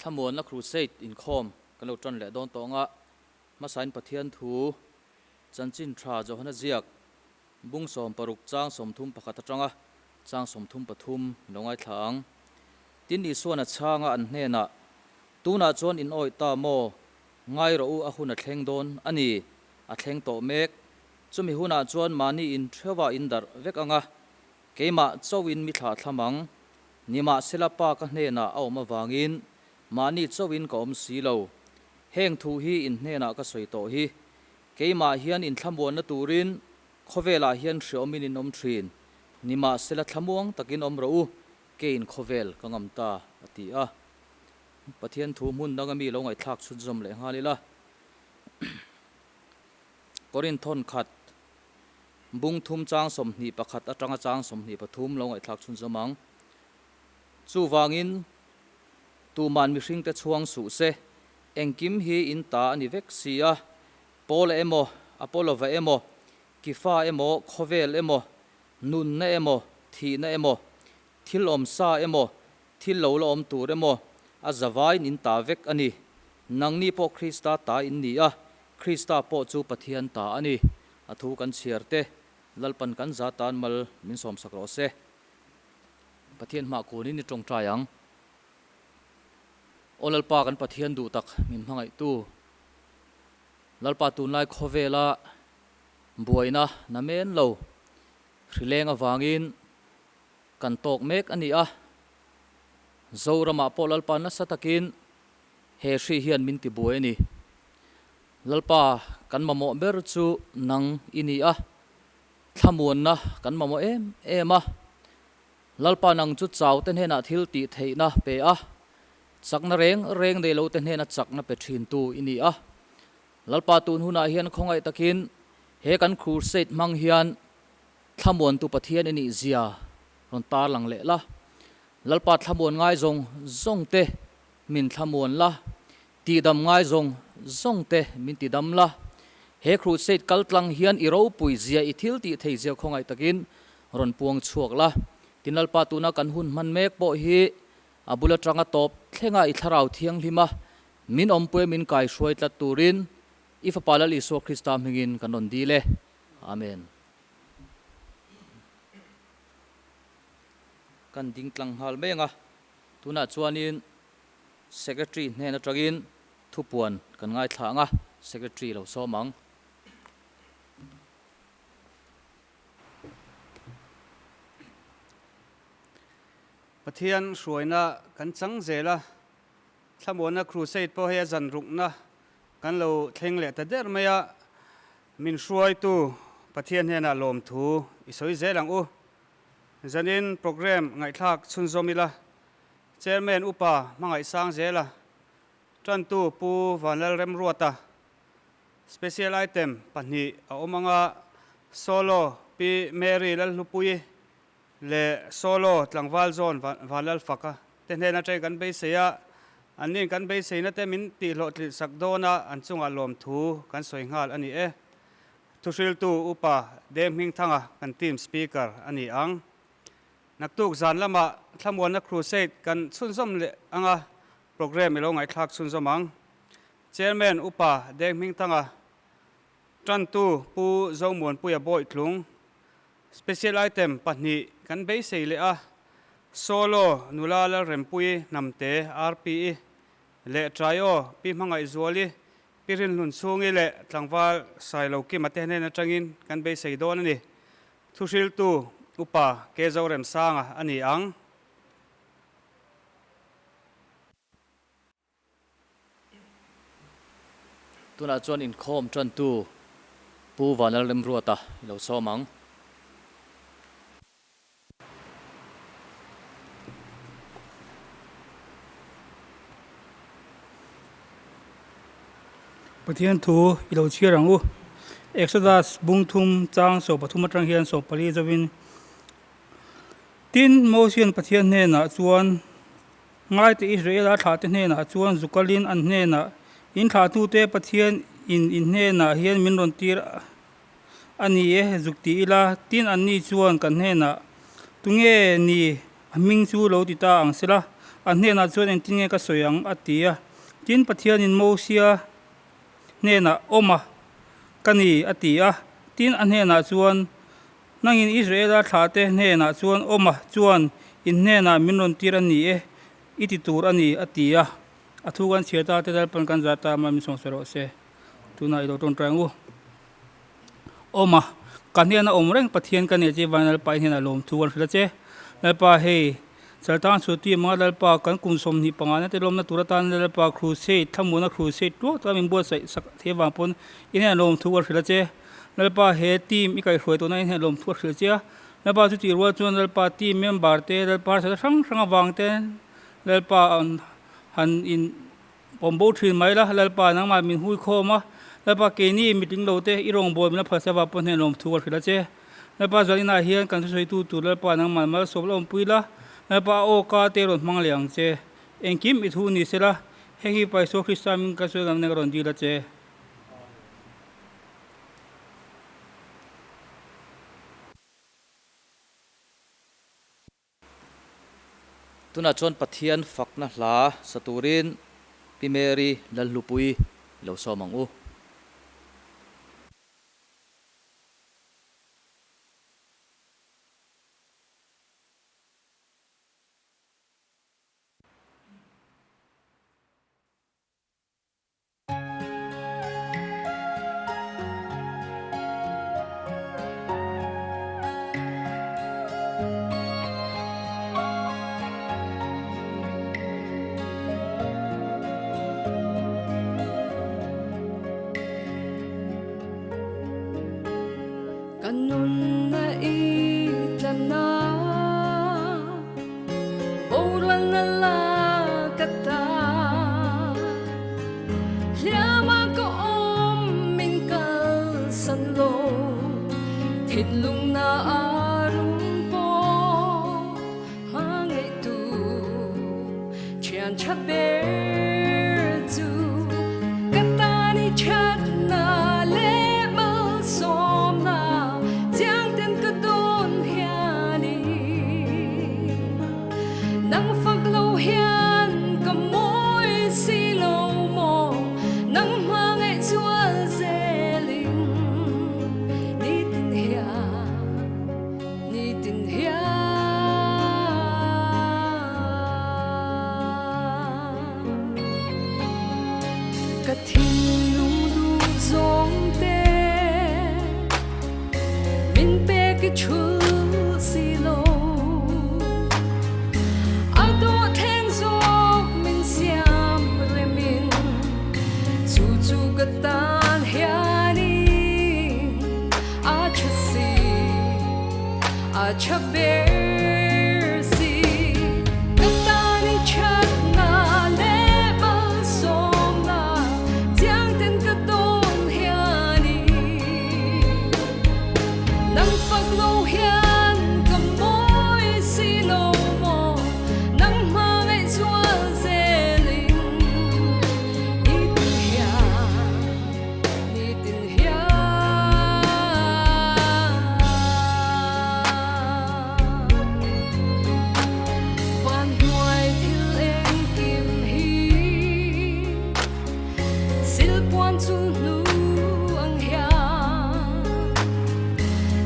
Thlamuanna Crusade inkhawm kan lo tan leh dawn tawh ang a, hmasain Pathian thu Chanchin Tha Johana ziak bung 60 chang 31 atanga chang 33 lo ngaithla ang. Tin Isuan a chhanga an hnenah, Tunah chuan in awih ta maw? Ngai rawh u a hun a thleng dawn a ni, a thleng tawh mek. Chumi hunah chuan mahni in theuha in darh vek ang a, Keimah chauhin mi thlah thlam ang. Nimahsela Pa ka hnenah a awm avangin mahni chauhin ka awm si lo. Heng thu hi in hnenah ka sawi tawh hi. Keimah hian inthlamuanna turin khawvelah hian hreawmin in awm thin. Nimahsela thlamuang takin awm rawh u, keiin khawvel ka ngam ta, a ti a. Pathian thu hmun danga mi lo ngaihthlak chhunzawm leh nghal ila. Korinthon khat. Bung thum chang 21 atanga chang 23 lo ngaihthlak chhunzawm ang. Chuvangin, tuman mihringte chhuang suh se, engkim hi in ta a ni vek si a, Paula emaw, Apolova emaw, Kifa emaw, khawvel emaw, nunna emaw, thihna emaw, thil awm sa emaw, thil lo la awm tur emaw, a zavaiin in ta vek a ni. Nangni pawh Krista ta in ni a, Krista pawh chu Pathian ta a ni. A thu kan chhiar te, Lalpan kan za tan mal min sawmsak rawh se. Pathian hmah kunin i tawngtai ang. Aw Lalpa kan Pathian duh tak min hmangaihtu, Lalpa tunlai khawvela buaina namen lo hrileng avangin kan tawk mek a ni a. Zoramah pawh Lalpa nasa takin he hri hian min tibuai a ni. Lalpa, kan mamawh ber chu nang i ni a, thlamuanna kan mamawh em em a. Lalpa nang chu chau te hnenah thil tih theihna pe a, chakna reng reng nei lo te hnena chakna pe thintu i ni a. Lalpa tun hunah hian khawngaih takin he kan crusade hmang hian thlamuantu Pathian i nih zia rawn tarlang leh la. Lalpa thlamuan ngai zawng zawng te min thlamuan la. Tihdam ngai zawng zawng te min ti dam la. He crusade kal tlang hian i ropui zia i thil tih thei zia khawngaih takin rawn puang chhuak la. Tin Lalpa tuna kan hun hman mek pawh hi a bul atanga tawp thlenga i thlarau thianghlim a min awmpui a min kai hruai tlat turin i Fapa Lal Isua Krista hmingin kan rawn dil e. Amen. Kan ding tlang nghal mai ang a, tunah chuanin Secretary hnen atangin thupuan kan ngaithla ang a, Secretary lo sawm ang. Pathian hruaina kan chang zel a, Thlamuanna Crusade pawh hei a zan rukna kan lo thleng leh ta der mai a, min hruaitu Pathian hnenah lawmthu i sawi zel ang u. Zanin programme ngaihthlak chhunzawm ila. Chairman Upa Hmangaihsang Zela, Tantu Pu Vanlalremruata, Special Item pahnih a awm anga Solo Pi Mary Lalhlupuii leh Solo Tlangval John Vanlalfaka te hnen atangin kan beisei a, anni'n kan beiseina te min tihhlawhtlilh sak dawn a, an chungah lawmthu kan sawi nghal a ni e. Thuhriltu Upa Deng Hmingthanga kan team Speaker a ni ang. Naktuk zan lamah Thlamuanna Crusade kan chhunzawm leh anga programme i lo ngaihthlak chhunzawm ang. Chairman Upa Deng Hmingthanga, Tantu Pu Zomuanpuia Bawitlung, Special Item pahnih kan beisei leh a, Solo Nula Lalrempuii Hnamte RPE leh Trio Pi Hmangaihzuali Pi Rinhlun Chhungi leh Tlangval Sailokima te hnen atangin kan beisei dawn a ni. Thuhriltu Upa Ke Zoremsanga a ni ang. Tunah chuan inkhawm tantu Pu Vanlalremruata i lo sawm ang. Pathian thu i lo chhiar ang u. Exodus bung thum chang 13 atang hian 14 zovin, Tin, Mosian Pathian hnenah chuan, Ngaite Israela thlahte hnenah chuan zukalin an hnenah, In thlahtute Pathian in in hnenah hian min rawn tir A ni e, zuk ti ila, tin anni chuan kan hnenah, Tunge ni a hming chu lo ti ta ang sela? An hnenah chuan engtin nge ka sawi ang? a ti a. Tin, Pathianin Mosia hnenah, Awma ka ni, a ti a. Tin, a hnenah chuan, Nangin Israela thlahte hnenah chuan, Awma chuan in hnenah min rawn tir a ni e, i ti tur a ni, a ti a. A thu kan chhiar ta te Lalpan kan zah ta a, min sawng sawi rawh se. Tunah i lo tawngtai ang u. Awma, ka hnena awm reng Pathian ka nih che Van Lalpa i hnenah lawmthu kan hrilh a che. Lalpa hei, Chaltang chhuti manga Lalpa kan kum 25 na te lawmna tur atan Lalpa Crusade, thlamuana Crusade tuak taka min buatsaih sak thei avang pawn i hnenah lawmthu kan hrilh a che. Lalpa he team i kaihhruai tawhna i hnenah lawmthu a hrilh che a. Lalpa chutih rual chuan Lalpa team member te Lalpa harsatna hrang hrang avang te Lalpa han in Awm bo thin mai la, Lalpa nangmah min hui khawm a, Lalpa keini mitling lo te i rawngbâwl min la phalsa vah pawh hnen lawm thu ka hrilh a che. Lalpa zuan inah hian kan thusawitu tur Lalpa nangmah malsawm la awmpui la, Lalpa a aw ka te rawn hmang leh ang che. Engkim i thu ni se la, heng hi Pa Isua Krista min ka sawi ngam nen ka rawn dil a che. Tunah chuan Pathian fakna hla sa turin Pi Mary Lalhlupui i lo sawm ang u. Ka nunna i tlanna Boralna la ka ta Hliama ka awm min kalsan lo Thinlungna a rum pawh hmangaihtu Thian tha ber chu ka tan i thatna leh malsawmna Chiang ten ka dawn hianin Nang fak lo hian ka mawi si lo maw Nang hmangaih chuan zelin Nitin hian, nitin hian. Ka thinlung duh zawng te min pek i thul si lo A dawhthleng zawk min siam remin chu chu ka tan hianin a tha si a tha ber si Ka tan i thatna leh malsawmna chiang ten ka dawn hianin Nang fak lo hian ka mawi si lo maw Nang hmangaih zual zelin nitin hian nitin hian. Van hnuai thil engkim hi silpuan chu hnu ang hian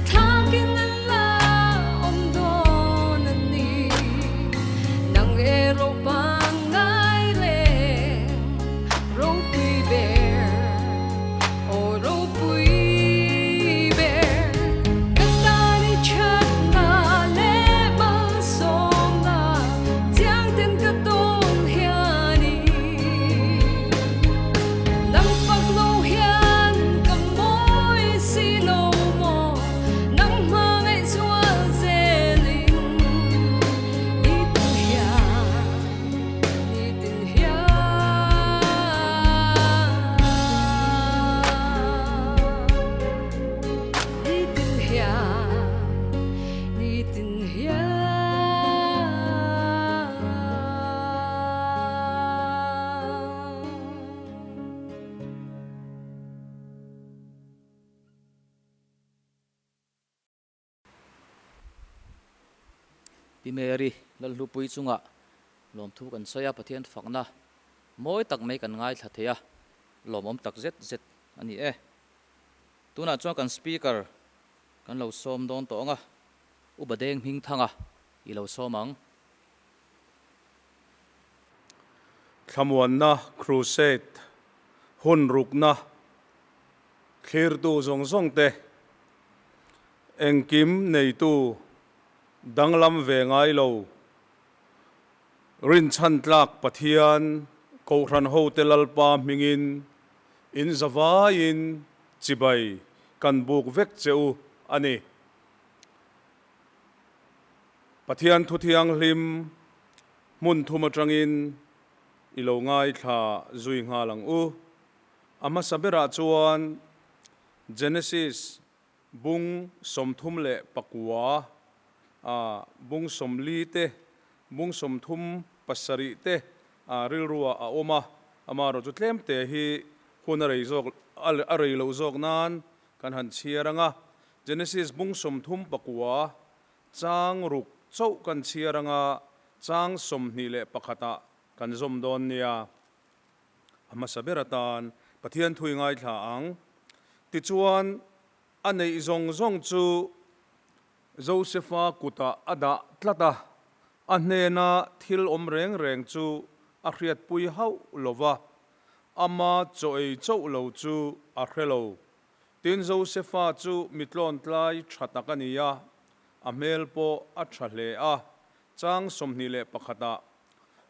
thlakin an la awm dawn a ni. Nang erawh pangngai reng ropui ber aw ropui ber ka tan i thatna leh malsawmna chiang ten ka dawn hianin nang fak lo hian ka mawi si lo maw nang hmangaih zual zelin nitin hian nitin hian. Nitin hian nitin hian. Pi Mary Lalhlupui chungah. Lawmthu kan sawi a, Pathian fakna mawi tak mai kan ngaithla thei a, lawmawm tak zet zet a ni e. Tunah chuan kan Speaker kan lo sawm dawn tawh ang a, Upa Deng Hmingthanga i lo sawm ang. Thlamuanna Crusade hun rukna thlirtu zawng zawng te, engkim neitu danglam ve ngai lo, rinchhan tlak Pathian Kohhran hote Lalpa hmingin in zavaiin chibai kan buk vek che u a ni. Pathian thu thianghlim hmun thum atangin i lo ngaithla zui nghal ang u. A hmasa berah chuan Genesis bung 39 a bung 40 te, bung 37 te rilruah a awm a, amaherawh chu tlemte hi hun a rei zawk a rei loh zawk nan kan han chhiar ang a. Genesis bung 39 chang ruk chauh kan chhiar ang a, chang 21 ah kan zawm dawn nia. A hmasa ber atan Pathian thui ngaithla ang. Tichuan, a neih zawng zawng chu Josefa kutah a dah tlat a, a hnena thil awm reng reng chu a hriatpui hauh lo va, ama chaw ei chauh lo chu a hre lo. Tin, Josefa chu mi tlawntlai tha tak a ni a, a hmel pawh a tha hle a, chang 21 ah.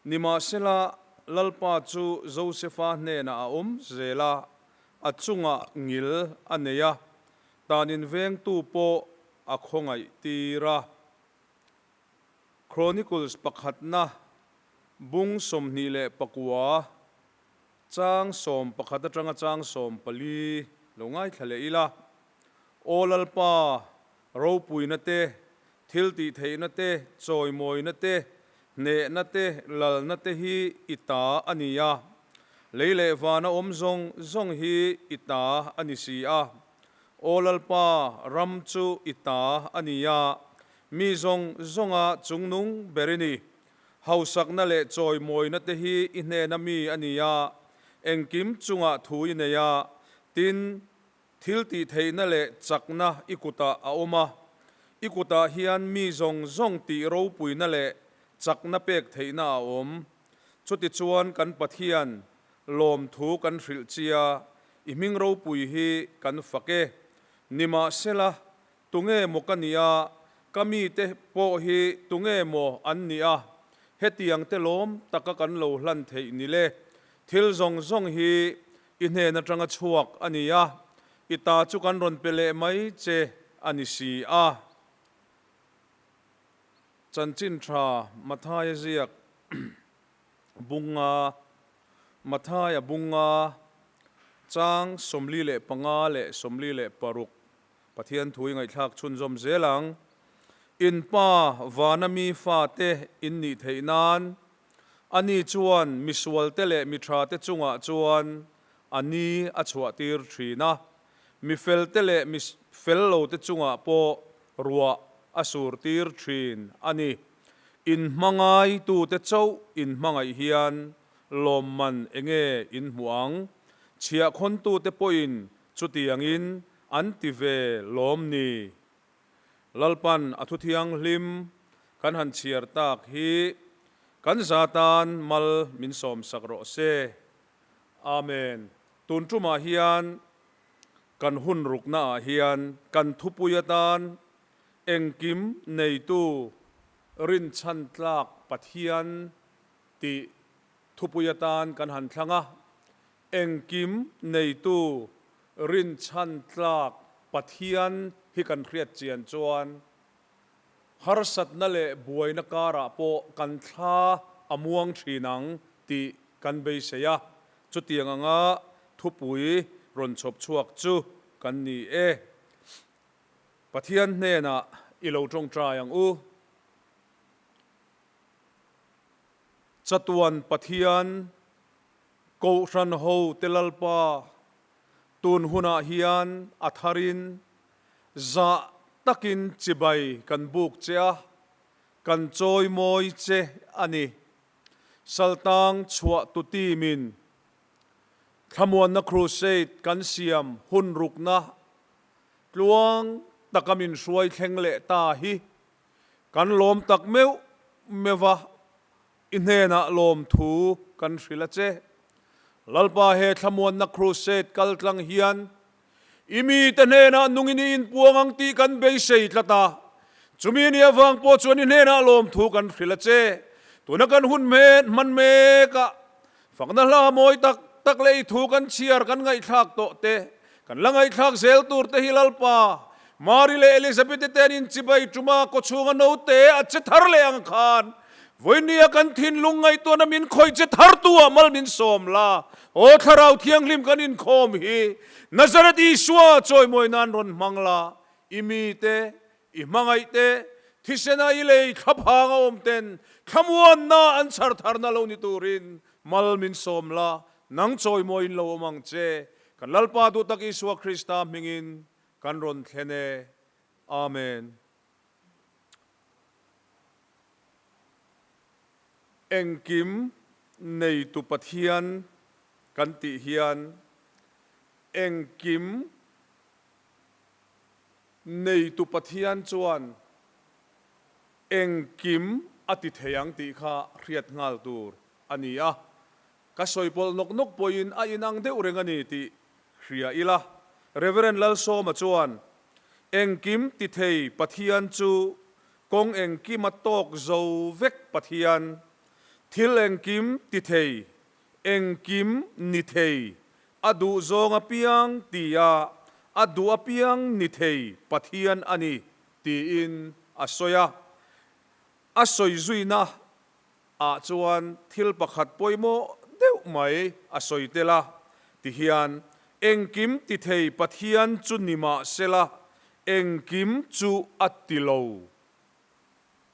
Nimahsela, Lalpa chu Josefa hnenah a awm zel a, a chungah ngil a nei a, tan invengtu pawh a khawngaih tir a. Chronicles pakhatna bung 29. Chang 11 atanga chang 14 lo ngaithla leh ila, Aw Lalpa, ropuina te, thil tih theihna te, chawimawina te, hnehna te, lalna te hi i ta a ni a, lei leh vana awm zawng zawng hi i ta a ni si a. Aw Lalpa, ram chu i ta a ni a, mi zawng zawnga chungnung ber i ni. Hausakna leh chawimawina te hi i hnena mi a ni a, engkim chungah thu i nei a, tin, thil tihtheihna leh chakna i kutah a awm a, i kutah hian mi zawng zawng tih ropuina leh chakna pek theihna a awm. Chutichuan kan Pathian lawmthu kan hrilh chia, i hming ropui hi kan fak e. Nimahsela, Tunge maw ka nih a, ka mite pawh hi tunge maw an nih a, hetiang te lawm taka kan lo hlan theih ni le? Thil zawng zawng hi i hnen atanga chhuak a ni a, i ta chu kan rawn pe leh mai che a ni si a. Chanchin tha Mathaia ziak bunga Mathaia bunga chang 45 leh 46. Pathian thu i ngaihthlak chhunzawm zel ang. In pa vana mi fate in nih theih nan, ani chuan misualte leh mi thate chungah chuan a ni a chhuahtir thin a, mi felte leh mi fel lote chungah pawh ruah a surtir thin a ni. In hmangaitute chauh in hmangaih hian lawmman enge in hmuh ang? Chhiahkhawntute pawhin Chutiangin an ti ve lawm ni? Lalpan a thu thianghlim kan han chhiar tak hi kan za tan mal min sawmsak rawh se. Amen. Tun tumah hian kan hun ruknaah hian kan thupui atan engkim neitu rinchhan tlak Pathian tih thupui atan kan han thlang a. Engkim neitu rinchhan tlak Pathian hi kan hriat chian chuan harsatna leh buaina karah pawh kan thla a muang thin ang tih kan beisei a, chutiang anga thupui rawn chhawp chhuak chu kan ni e. Pathian hnenah i lo tawngtai ang u. Chatuan Pathian Kohhran ho te Lalpa, tun hunah hian a tharin zah takin chibai kan buk che a, kan chawimawi che a ni. Saltang chhuah tu team in Thlamuanna Crusade kan siam hun rukna tluang taka min hruai thleng leh ta hi kan lawm tak meuh meuh va, i hnenah lawmthu kan hrilh a che. Lalpa he Thlamuanna Crusade kal tlang hian i mite hnenah nungin i inpuang ang tih kan beisei tlat a, chumi ni avang pawh chuan i hnenah lawmthu kan hrilh a che. Tuna kan hun hman mekah Fakna hla mawi tak tak leh i thu kan chhiar kan ngaihthlak tawh te, kan la ngaihthlak zel tur te hi Lalpa, Mari leh Elizabeth-i te an inchibai ṭuma kawchhunga naute a che thar leh ang khan, vawinia kan thinlung ngaihtuahna min khawih che thar tu ah mal min sawm la, Aw Thlarau Thianghlim kan inkhawm hi Nazareth Isua chawimawi nan rawn hmang la, i mite I hmangaih te, thisena i lei thlaphang a awm ten thlamuanna an chhar tharna lo ni turin mal min sawm la, nang chawimawiin lo awm ang che. Kan Lalpa duhtak Isua Krista hmingin kan rawn thlen e. Amen. Engkim neitu Pathian kan tih hian engkim Neitu Pathian chuan engkim a ti thei ang tih kha hriat nghal tur a ni a, ka sawi pawlh nawk nawk pawhin a inang deuh reng a ni tih hria ila. Rev. Lalsawma chuan, Engkim ti thei Pathian chu kawng engkima tawk zo vek Pathian, thil engkim ti thei, engkim ni thei A duh zawng apiang tia a duh apiang ni thei Pathian a ni tiin a sawi a. A sawi zuina ah chuan thil pakhat pawimawh deuh mai a sawi tel a, tihian, Engkim ti thei Pathian chu ni mah sela, engkim chu a ti lo.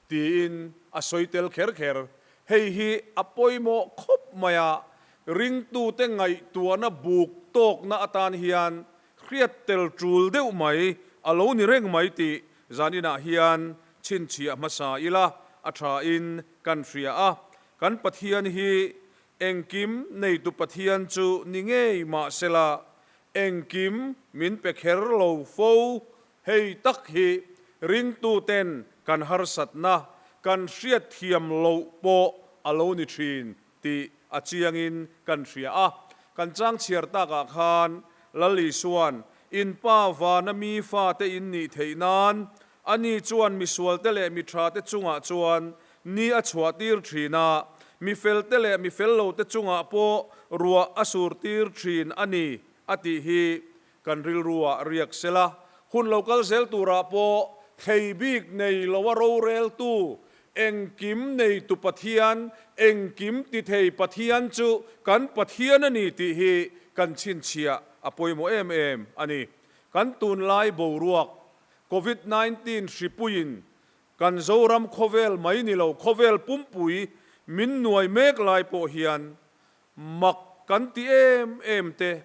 Tiin a sawi tel kher kher. Hei hi a pawimawh khawp mai a, ringtute ngaihtuahna buk tawkna atan hian hriat tel tul deuh mai a lo ni reng mai tih zaninah hian chhinchhiah hmasa ila a thain kan hria a. Kan Pathian hi engkim neitu Pathian chu ni ngei mahsela engkim min pe kher lo fo Hei tak hi ringtuten kan harsatna kan hriatthiam loh pawh a lo ni thin tih a chiangin kan hria a. Kan chang chhiar takah khan Lal Isua'n, In Pa vana mi fate in nih theih nan, ani chuan misualte leh mithate chungah chuan ni a chhuahtir thin a, mi felte leh mi fel lote chungah pawh ruah a surtir thin a ni, a tih hi Kan rilruah riak sela, hun lo kal zel turah pawh thlei bik nei loa roreltu, engkim neitu Pathian, engkim tithei Pathian chu kan Pathian a ni tih hi kan chhinchhiah a pawimawh em em a ni. Kan tunlai boruak, Covid 19 hripuiin kan Zoram khawvel mai ni lo khawvel pumpui min nuai mek lai pawh hian mak kan ti em em te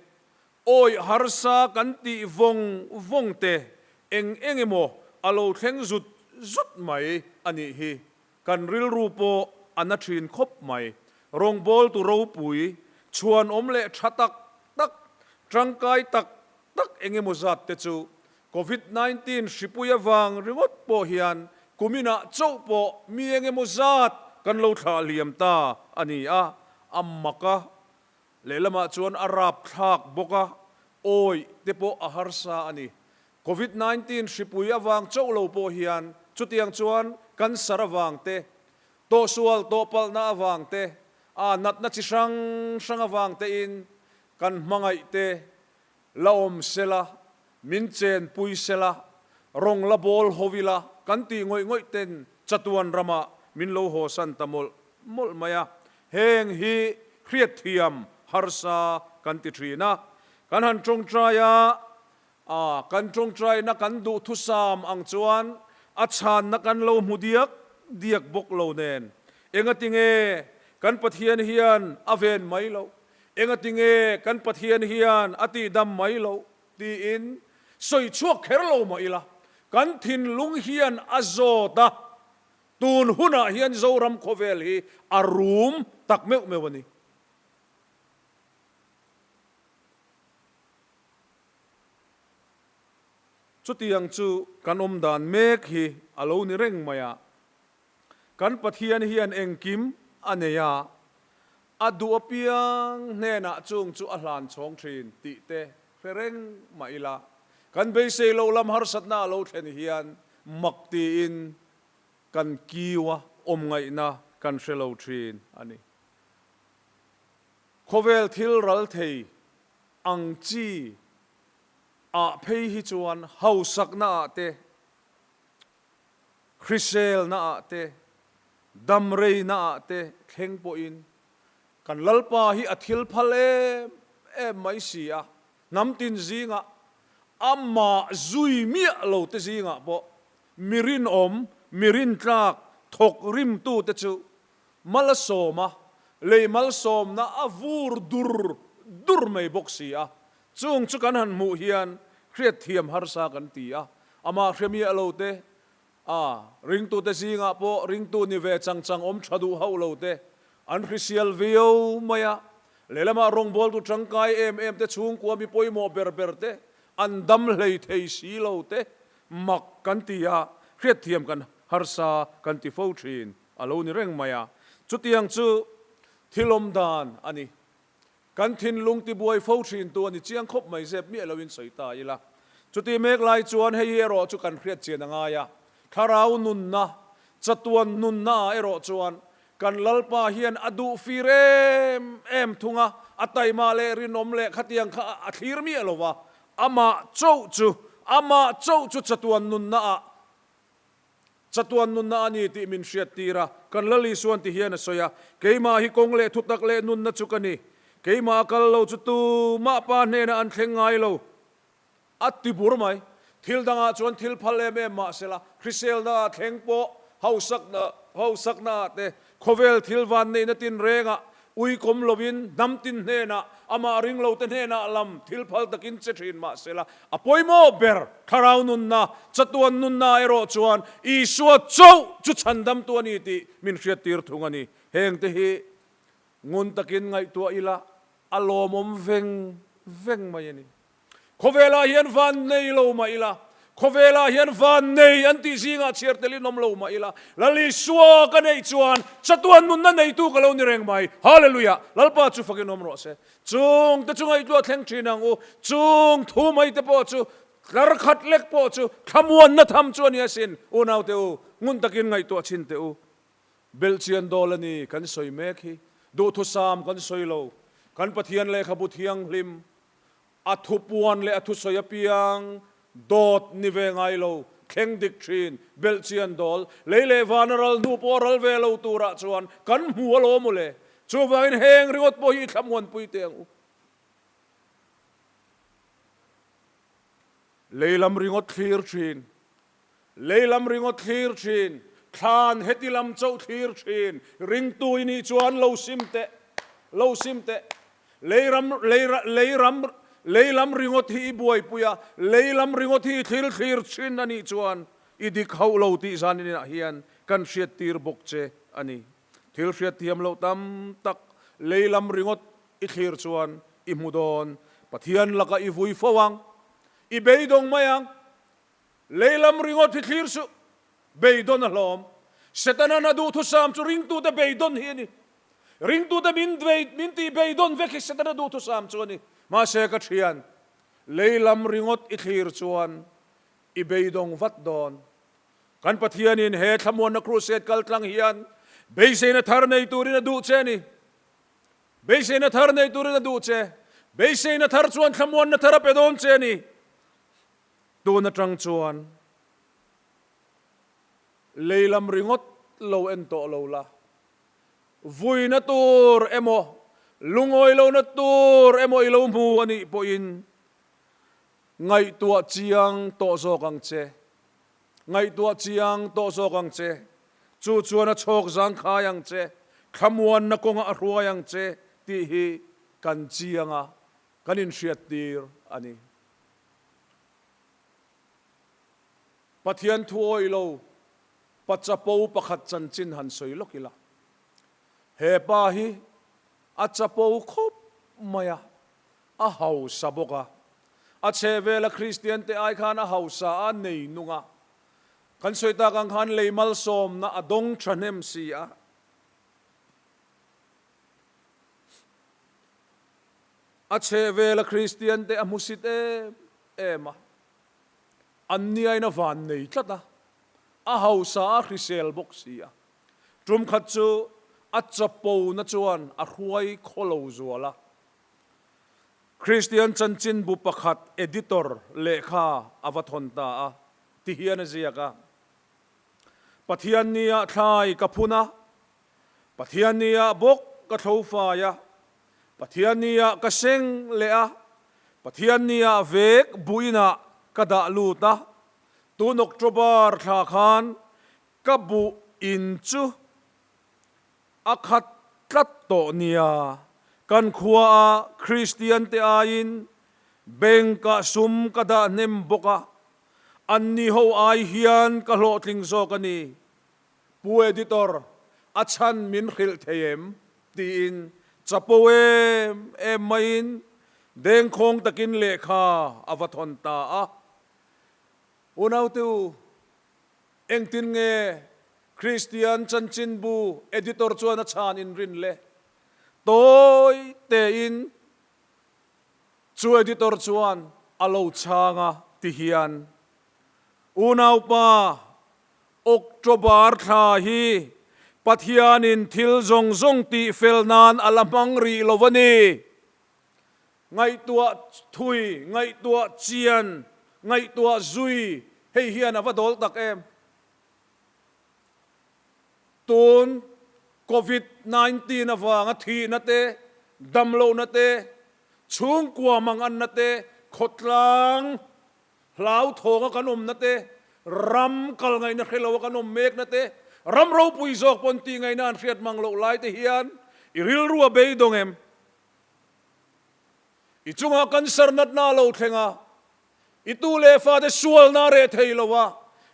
Awi harsa kan tih vawng vawng te eng eng emaw a lo thleng zut zut mai a nih hi. Kan rilru pawh a na thin khawp mai. Rawngbawltu ropui, chhuanawm leh tha tak tak, tangkai tak tak eng emaw zat te chu Covid 19 hripui avang ringawt pawh hian kuminah chauh pawh mi eng emaw zat kan lo thlah hliam ta a ni a, a mak a. Lehlamah chuan a rapthlak bawk a, awih te pawh a harsa a ni. Covid 19 hripui avang chauh lo pawh hian chutiang chuan cancer avang te, tawhsual tawhpalhna avang te, a natna chi hrang hrang avang tein kan hmangaih te la awm sela, min chenpui sela, rawng la bawl ho ila kan tih ngawih ngawih ten chatuan ramah min lo hawsan ta mawlh mawlh mai a. Heng hi hriatthiam harsa kan ti thin a, kan han tawngtai a, a kan tawngtaina kan duhthusam ang chuan a chhanna kan lo hmu diak diak bawk lo nen, engatinge kan Pathian hian a ven mai loh? Engatinge kan Pathian hian a tihdam mai loh? tiin sawi chhuak kher lo mah ila, kan thinlung hian a zawt a. Tun hunah hian Zoram khawvel hi a rum tak meuh meuh a ni. Chutiang chu kan awm dan mek hi a lo ni reng mai a. Kan Pathian hian engkim a nei a, a duh apiang hnenah chung chu a hlan chhawng thin tih te hre reng mah ila, kan beisei loh lam harsatna a lo thlen hian mak tiin kan kiu a, awm ngaihna kan hre lo thin a ni. Khawvel thil ral thei ang chi ah phei hi chuan hausakna ah te, hriselna ah te, damreina ah te thleng pawhin kan Lalpa hi a thil phal em em mai si a, hnam tin zingah amah zui miah lo te zingah pawh mi rinawm, mi rintlak thawk rimtute chu mal a sawm a, lei malsawmna a vur dur dur mai bawk si a, chung chu kan han hmuh hian hriatthiam harsa kan ti a, amah hre miah lo te, a ringtute zingah pawh ringtu ni ve chang chang awm tha duh hauh lo te an hrisial viau mai a, lehlamah rawngbawltu tangkai em em te chhungkua mi pawimawh ber ber te an dam hlei thei si lo te mak kan ti a, hriatthiam kan harsa kan ti fo thin. A lo ni reng mai a, chutiang chu thil awm dan a ni. Kan thinlung tibuai fo thintu a ni chiang khawp mai zep miah loin sawi ta ila. Chuti mek lai chuan hei hi erawh chu kan hriat chian a ngai a, thlarau nunna, chatuan nunna ah erawh chuan kan Lalpa hian a duh fir em em thung a, a taima leh rinawm leh khatiang kha a thlir miah lo va, amah chauh chu, amah chauh chu chatuan nunna ah Chatuan nunna a ni tih min hriattir a, kan Lal Isuan ti hian a sawi a, Keimah hi kawng leh thutak leh nunna chu ka ni. Keimah a kal lo chu tumah Pa hnenah an thleng ngai lo. A ti bur mai. Thil dangah chuan thil phal em em mah sela, hriselna ah thleng pawh, hausakna hausakna ah te, khawvel thil vanneihna tinrengah Uikawm lovin hnam tin hnenah, amah ring lote hnenah lam thil phal takin che thin mah sela, a pawimawh ber thlarau nunna, chatuan nunna erawh chuan Isua chauh chu chhandamtu a ni tih min hriattir thung a ni. Hengte hi ngun takin ngaihtuah ila a lawmawm veng veng mai a ni. Khawvelah hian van nei lo mah ila, khawvelah hian van nei an tih zingah chhiar telin awm lo mah ila, Lal Isua ka neih chuan chatuan nunna neitu ka lo ni reng mai. Hallelujah! Lalpa chu fakin awm rawh se. Chung te chu ngaihtuah thleng thin ang u. Chung thu mai te pawh chu tlar khat lek pawh chu thlamuanna tham chu a ni asin. Unaute u, ngun takin ngaihtuah chhin teh u. Belhchian dawl a ni kan sawi mek hi. Duhthusam kan sawi lo. Kan Pathian lehkhabu thianghlim A thupuan leh a thusawi apiang dawt ni ve ngai lo, thleng dik thin, belhchian dawl, lei leh vana ral hnu pawh a ral ve lo turah chuan kan hmu alawm u le. Chuvangin heng ringawt pawh hi i thlamuanpui teh ang u. Lei lam ringawt thlir thin, lei lam ringawt thlir thin, thlan heti lam chauh thlir thin, ringtu i nih chuan lo sim teh, lo sim teh. Lei ram, lei, lei ram, lei lam ringawt hi i buaipui a, lei lam ringawt hi i thil thlir thin a nih chuan i dik hauh lo tih zan inah hian kan hriattir bawk che a ni. Thil hriatthiam loh tam tak lei lam ringawt i thlir chuan i hmu dawn. Pathian lakah i vui fo ang, i beidawng mai ang. Lei lam ringawt hi thlir suh, beidawn a hlawm. Setana'n a duhthusam chu ringtute beidawn hi a ni. Ringtute min min tih beidawn vek hi Setana duhthusam chu a ni. Mahse ka thian, lei lam ringawt i thlir chuan i beidawng vat dawn. Kan Pathianin he thlamuanna crusade kal tlang hian beiseina thar nei turin a duh che a ni. Beiseina thar nei turin a duh che. Beiseina thar chuan thlamuanna thar a pe dawn che a ni. Tun atang chuan lei lam ringawt lo en tawh lo la, vuina tur emaw, lungawi lohna tur emaw i lo hmu a nih pawhin ngaihtuah chiang tawh zawk ang che, ngaihtuah chiang tawh zawk ang che. Chu chuan a chhawk zangkhai ang che, thlamuanna kawngah a hruai ang che tih hi kan chiang a, kan inhriattir a ni. Pathian thu awih lo. Pa chapo pakhat chanchin han sawi lawk ila. He pa hi a chapo khawp mai a, a hausa bawk a. A chhehvela Kristian te ai khan a hausa a nei nung a. Kan sawi tak ang khan lei malsawmna a dawng thahnem si a. A chhehvela Kristian te a hmusit em em a. An niain a van nei tlat a, a hausa a hrisel bawk si a. Tum khat chu a chapona chuan a hruai khaw lo zual a. Kristian chanchinbu pakhat editor lehkha a va thawn ta a, ti hian a ziak a, Pathiannia thlai ka phun a, Pathiannia bawk ka thlo fai a, Pathiannia ka seng leh a, Pathiannia vek buinah ka dah lut a, tun October thla khan Ka buh in chu a khat tlat tawh nia, kan khua a Kristian te aiin bank ah sum ka dah hnem bawk a, an ni ho ai hian ka hlawhtling zawk a ni. Pu Editor, a chhan min hrilh thei em? tiin chapo em em maiin dengkhawng takin lehkha a va thawn ta a. Unaute u, Engtin nge Kristian chanchinbu editor chuan a chhan inrin le? Tawi tein chu editor chuan a lo chhang a ti hian, Unaupa, October thla hi Pathianin thil zawng zawng tihfel nan a la hmang rih lo a ni. Ngaihtuah thui, ngaihtuah chian, ngaihtuah zui, hei hian a va dawl tak em? Tun Covid 19 avanga thihna te, damlohna te, chhungkua manganna te, khawtlang hlauthawnga kan awmna te, ram kal ngaihna hre loa kan awm mekna te, ram ropui zawk pawn tih ngaihna an hriat mang loh lai te hian i rilru a beidawng em? I chungah cancer natna a lo thleng a, i tu leh fate sualna a reh thei lo a,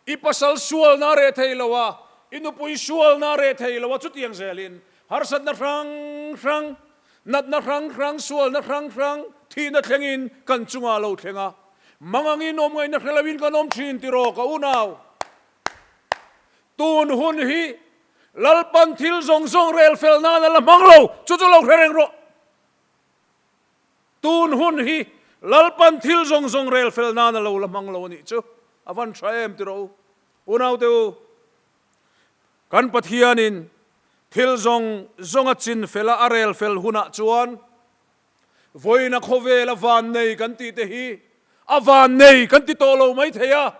i pasal sualna a reh thei lo a, i nupui sualna a reh thei lo a, chutiang zelin harsatna hrang hrang, natna hrang hrang, sualna hrang hrang, thihna thlengin kan chungah a lo thleng a. Mangangin awm ngaihna hre loin kan awm thin tiraw ka unau? Tun hun hi Lalpan thil zawng zawng rel fel nan a la hmang lo, chu chu lo hre reng rawh. Tun hun hi Lalpan thil zawng zawng rel fel nan a lo la hmang lo a nih chu a van tha em ti rawh u. Unaute u, kan Pathianin thil zawng zawng a chin fel a, a rel fel hunah chuan vawiina khawvel a van nei kan tih te hi a van nei kan ti tawh lo mai thei a,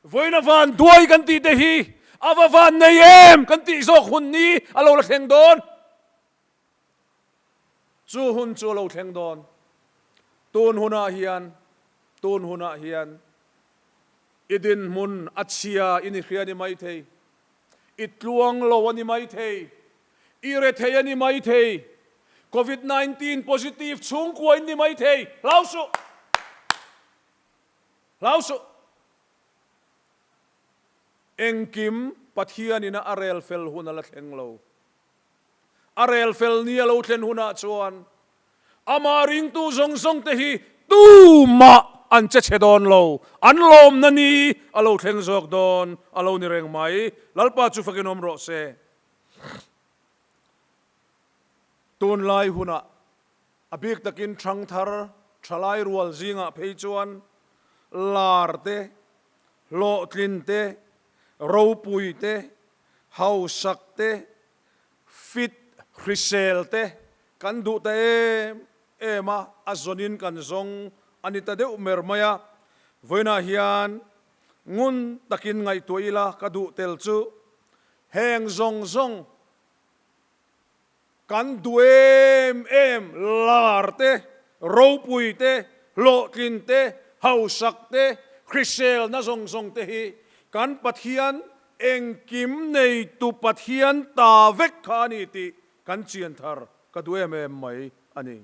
Vawiina van duai kan tih te hi a va van nei em kan tih zawk hun ni a lo la thleng dawn. Chu hun chu a lo thleng dawn. Tun hunah hian, tun hunah hian i dinhmun a chhia i ni hria a ni maithei, i tluang lo a ni maithei, i rethei a ni maithei, Covid 19 positive chhungkua in ni maithei, hlau suh! Hlau suh! Engkim Pathianina a rel fel hun a la thleng lo. A rel fel ni a lo thlen hunah chuan amah ringtu zawng zawng te hi tumah an che chhe dawn lo. An lawmna ni a lo thleng zawk dawn a lo ni reng mai. Lalpa chu fakin awm rawh se. Tunlai hunah A bik takin ṭhangthar ṭhalai rual zingah phei chuan lar te, hlawhtlin te, ropui te, hausak te, fit hrisel te kan duh ta em em a, a zawnin kan zawng a ni ta deuh mer mai a. Vawiinah hian ngun takin ngaihtuah ila ka duh tel chu heng zawng zawng, Kan duh em em lar te, ropui te, hlawhtlin te, hausak te, hriselna zawng zawng te hi kan Pathian engkim neitu Pathian ta vek kha a ni tih kan chian thar ka duh em em mai a ni.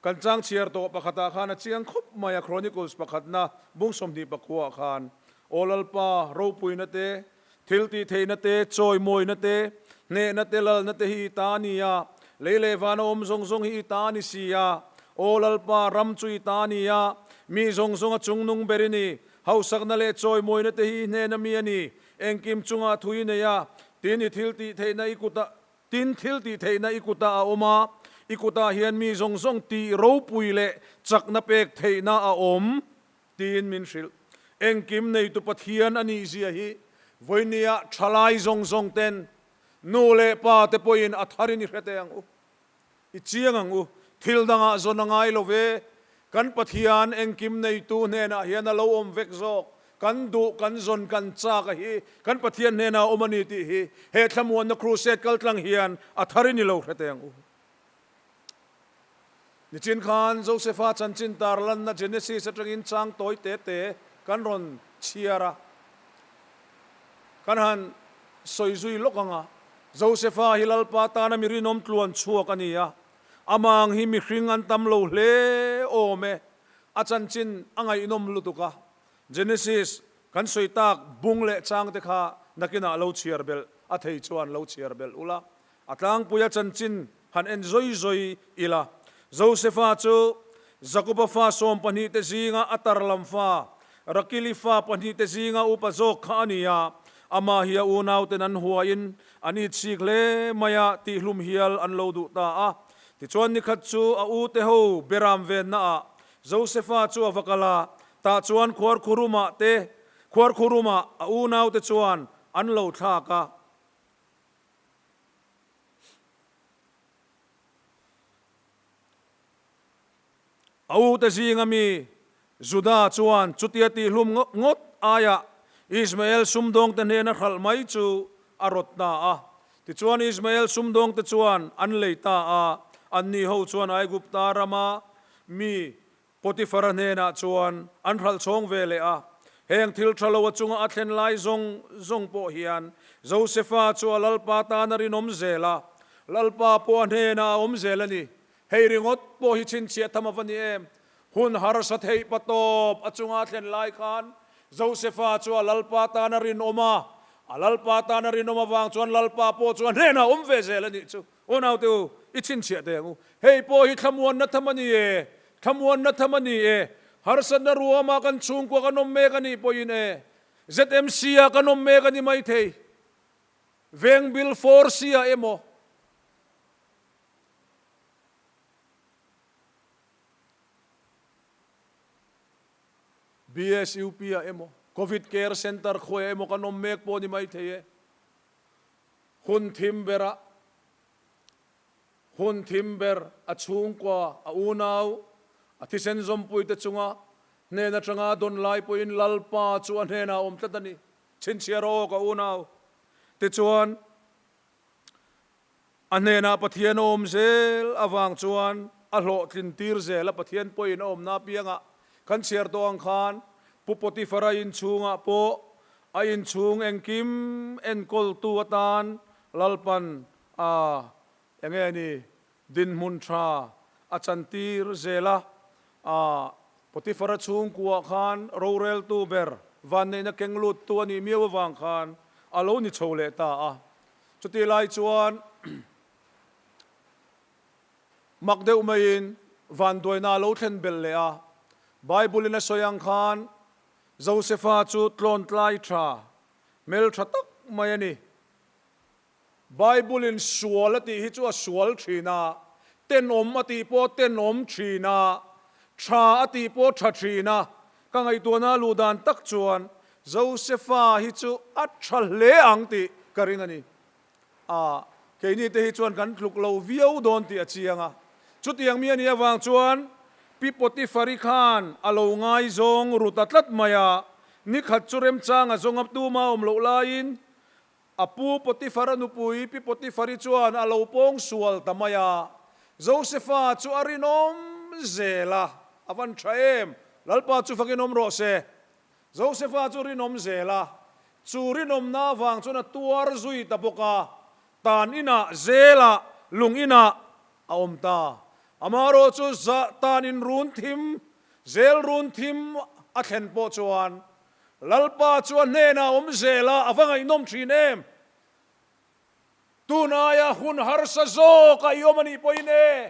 Kan chang chhiar tawh pakhatah khan a chiang khawp mai a, Chronicles pakhatna bung 29 ah khan, Aw Lalpa, ropuina te, Thiltihtheihna te, chawimawina te, hnehna te, lalna te hi i ta a ni a, lei leh vana awm zawng zawng hi i ta a ni si a. Aw Lalpa, ram chu i ta a ni a, mi zawng zawng a chungnung ber i ni. Hausakna leh chawimawina te hi i hnena mi a ni. Engkim chungah thu i nei a, tin i thiltihtheihna i kutah Tin, thil tih theihna i kutah a awm a, i kutah hian mi zawng zawng tih ropui leh chakna pek theihna a awm, tiin min hrilh. Engkim neitu Pathian a nihzia hi vawinia thalai zawng zawng ten nu leh pa te pawhin a tharin i hre teh ang u. I chiang ang u, thil dangah zawn a ngai lo ve. Kan Pathian engkim neitu hnenah hian a lo awm vek zawk. Kan duh, kan zawn, kan chak a hi kan Pathian hnenah a awm a ni tih hi he thlamuanna crusade kaltlang hian a thar in i lo hre teh ang u. Nichin khan Josepha chanchin tarlanna Genesis atangin chang tawi te te kan rawn chhiar a, kan han sawi zui lawk ang a. Josepha hi Lalpa tana mi rinawm tluan chhuak a ni a, amah ang hi mihring an tam lo hle awm e. A chanchin a ngaihnawm lutuk a, Genesis kan sawi tak bung leh chang te kha nakinah lo chhiar belh a thei chuan lo chhiar belh ula, a tlangpui a chanchin han en zawi zawi ila. Josepha chu Jakoba fa 12 te zinga a tarlam fa, Rakili fa pahnihte zinga upa zawk kha a ni a, amah hi a unauten an huain an itchik hle mai a, tihlum hial an lo duh ta a. Tichuan nikhat chu a ute ho beram vennaah Josefa chu a va kal a, tah chuan khuarkhurumah te khuarkhurumah a unaute chuan an lo thlak a. A ute zinga mi Juda chuan chutia tihlum ngawt aiah Ismael sumdawngte hnena hralh mai chu a rawt ta a. Tichuan Ismael sumdawngte chuan an lei ta a, anni ho chuan Aigupta rama mi Potifara hnenah chuan an hralh chhawng ve leh a. Heng thil tha lo a chunga a thlen lai zawng zawng pawh hian Josefa chu a Lalpa tan a rinawm zel a, Lalpa pawh a hnenah a awm zel a ni. Hei ringawt pawh hi chhinchhiah tham a va ni em? Hun harsa theih pa tawp a chunga a thlen lai khan Josefa chu a Lalpa tan a rinawm a, a Lalpa tan a rinawm avang chuan Lalpa pawh chu a hnenah awm ve zel a nih chu. Aw naute u, i chhinchhiah teh ang u. Hei pawh hi thlamuanna tham a ni e, thlamuanna tham a ni e. Harsatna ruama kan chhungkua kan awm mek a nih pawhin e, ZMC-ah kan awm mek a ni maithei, Vengbil Force-ah emaw, BSUP ah emaw, Covid Care Centre khawiah emaw kan awm mek pawh ni mai thei e. Hun thim berah, hun thim ber a chhungkua, a unau, a thisen zawmpui te chunga hnen atanga dawn lai pawhin Lalpa chu a hnenah a awm tlat a ni. Chhinchhiar aw ka unau. Tichuan. A hnenah Pathian a awm zel avang chuan a hlawhtlin tir zel a, Pathian pawhin a awmna apiangah kan chhiar tawh ang khan Pu Potifara inchhungah pawh a inchhung engkim enkawltu atan Lalpan a enge ni dinhmun tha a chantir zel a, a Potifara chhungkuah khan roreltu ber vanneihna keng luttu a nih miau avang khan a lo ni chho leh ta a. Chutih lai chuan mak deuh maiin vanduaina a lo thlen belh leh a. Bible-in a sawi ang khan Josefa chu tlawntlai tha, hmel tha tak mai a ni. Bible-in sual a tih hi chu a sual thin a, tenawm a tih pawh a tenawm thin a, tha a tih pawh a tha thin a. Ka ngaihtuahna a luh dan tak chuan Josefa hi chu a tha hle ang tih ka ring a ni. A, keini te hi chuan kan tluk lo viau dawn tih a chiang a. Chutiang mi a nih avang chuan Pi Potifari khan a lo ngaizawng ru ta tlat mai a, nikhat chu remchang a zawng a tuma awm loh laiin A pu Potifara nupui Pi Potifari chuan a lo pawng sual ta mai a, Josefa chu a rinawm zel a, a van tha em? Lalpa chu fakin awm rawh se. Josefa chu rinawm zel a, chu rinawmna avang chuan a tuar zui ta bawk a, tan inah zelah lung inah a awm ta. Amaherawh chu tan in run thim, zel run thim a thlen pawh chuan. Lalpa chu a hnenah awm zel a, a va ngaihnawm thin em? Tun aia hun harsa zawk a i awm a nih pawhin e,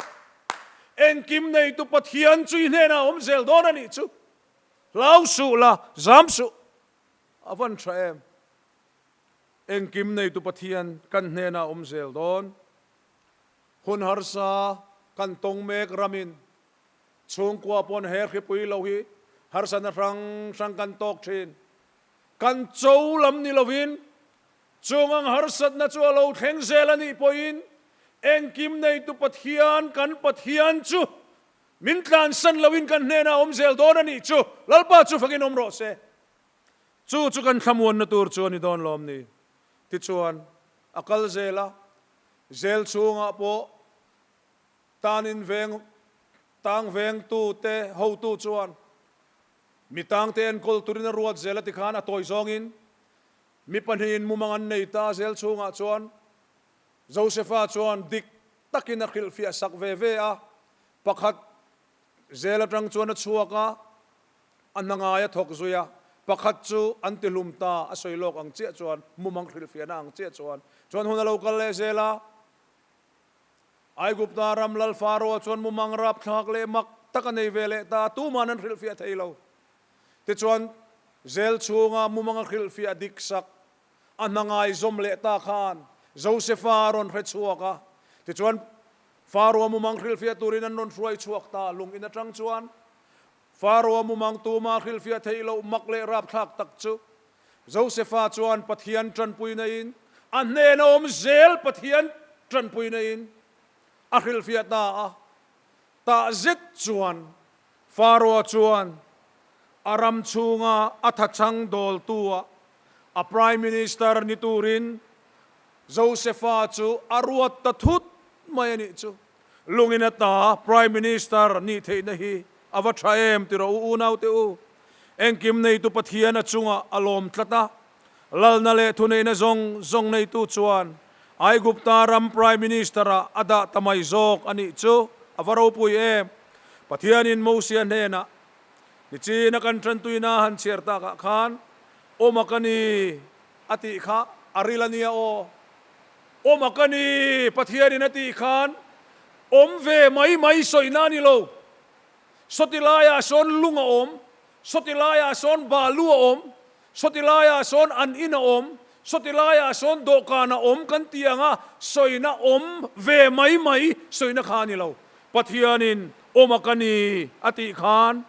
engkim neitu Pathian chu i hnenah awm zel dawn a nih chu. Hlau suh la, zam suh. A van tha em? Engkim neitu Pathian kan hnenah awm zel dawn. Hun harsa kan tawng mek ramin chhungkua pawn he hripui lo hi harsatna hrang hrang kan tawk thin. Kan cho lam ni lovin chung ang harsatna chu a lo thleng zel a nih pawhin engkim neitu Pathian kan Pathian chu min tlansan loin kan hnenah awm zel dawn a nih chu Lalpa chu fakin awm rawh se. Chu chu kan thlamuanna tur chu a ni dawn lawm ni? Tichuan a kal zel a, Zel chhungah pawh tanin veng tang vengtute hotu chuan mi tangte enkawl turin a ruat zel a ti khan a tawi zawngin mi pahnihin mumang an nei ta zel chhungah chuan Josefa chuan dik takin a hrilhfiah sak ve ve a, pakhat zel atang chuan a chhuak a, A hna ngai a thawk zui a, pakhat chu an ti hlum ta, a sawi lawk ang chiah chuan, mumang hrilhfiahna ang chiah chuan, chuan hun a lo kal leh zel a. Aigupta ram lal Faro-a chuan mumang rapthlak leh mak tak a nei ve leh ta, tuman an hrilhfiah thei lo. Tichuan, zel chhunga mumang a hrilhfiah dik sak, a hna ngai zawm leh ta khan Josefa a rawn hre chhuak a. Tichuan, Faro-a mumang hrilhfiah turin an rawn hruai chhuak ta, lung in atang chuan Faro-a mumang tuma hrilhfiah theih loh mak leh rapthlak tak chu Josefa chuan Pathian tanpuina in a hnena awm zel Pathian tanpuina in a hrilhfiah ta a. Tah zet chuan Faro-a chuan a ram chhunga a thachhang dawltu-ah a Prime Minister ni turin Josefa chu a ruat ta thut mai a nih chu. Lungin ata Prime Minister nih theihna hi a va tha em ti rawh u unaute u. Engkim neitu Pathian a chungah a lawm tlat a, lalna leh thuneihna zawng zawng neitu chuan Aigupta ram Prime Minister-ah a dah ta mai zawk a nih chu a va ropui em. Pathianin Mosia hnenah nichin a kan tantuina han chhiar takah khan awm a ka ni a tih kha a ril a nia aw. Awm a ka ni, Pathianin a tih khan awm ve mai mai sawina a ni lo. Sawti laiah sawn lung a awm, sawti laiah sawn balu a awm, sawti laiah sawn an in a awm, sawti laiah sawn dawhkan a awm kan ti ang a, sawina awm ve mai mai sawina kha a ni lo. Pathianin awm a ka ni a tih khan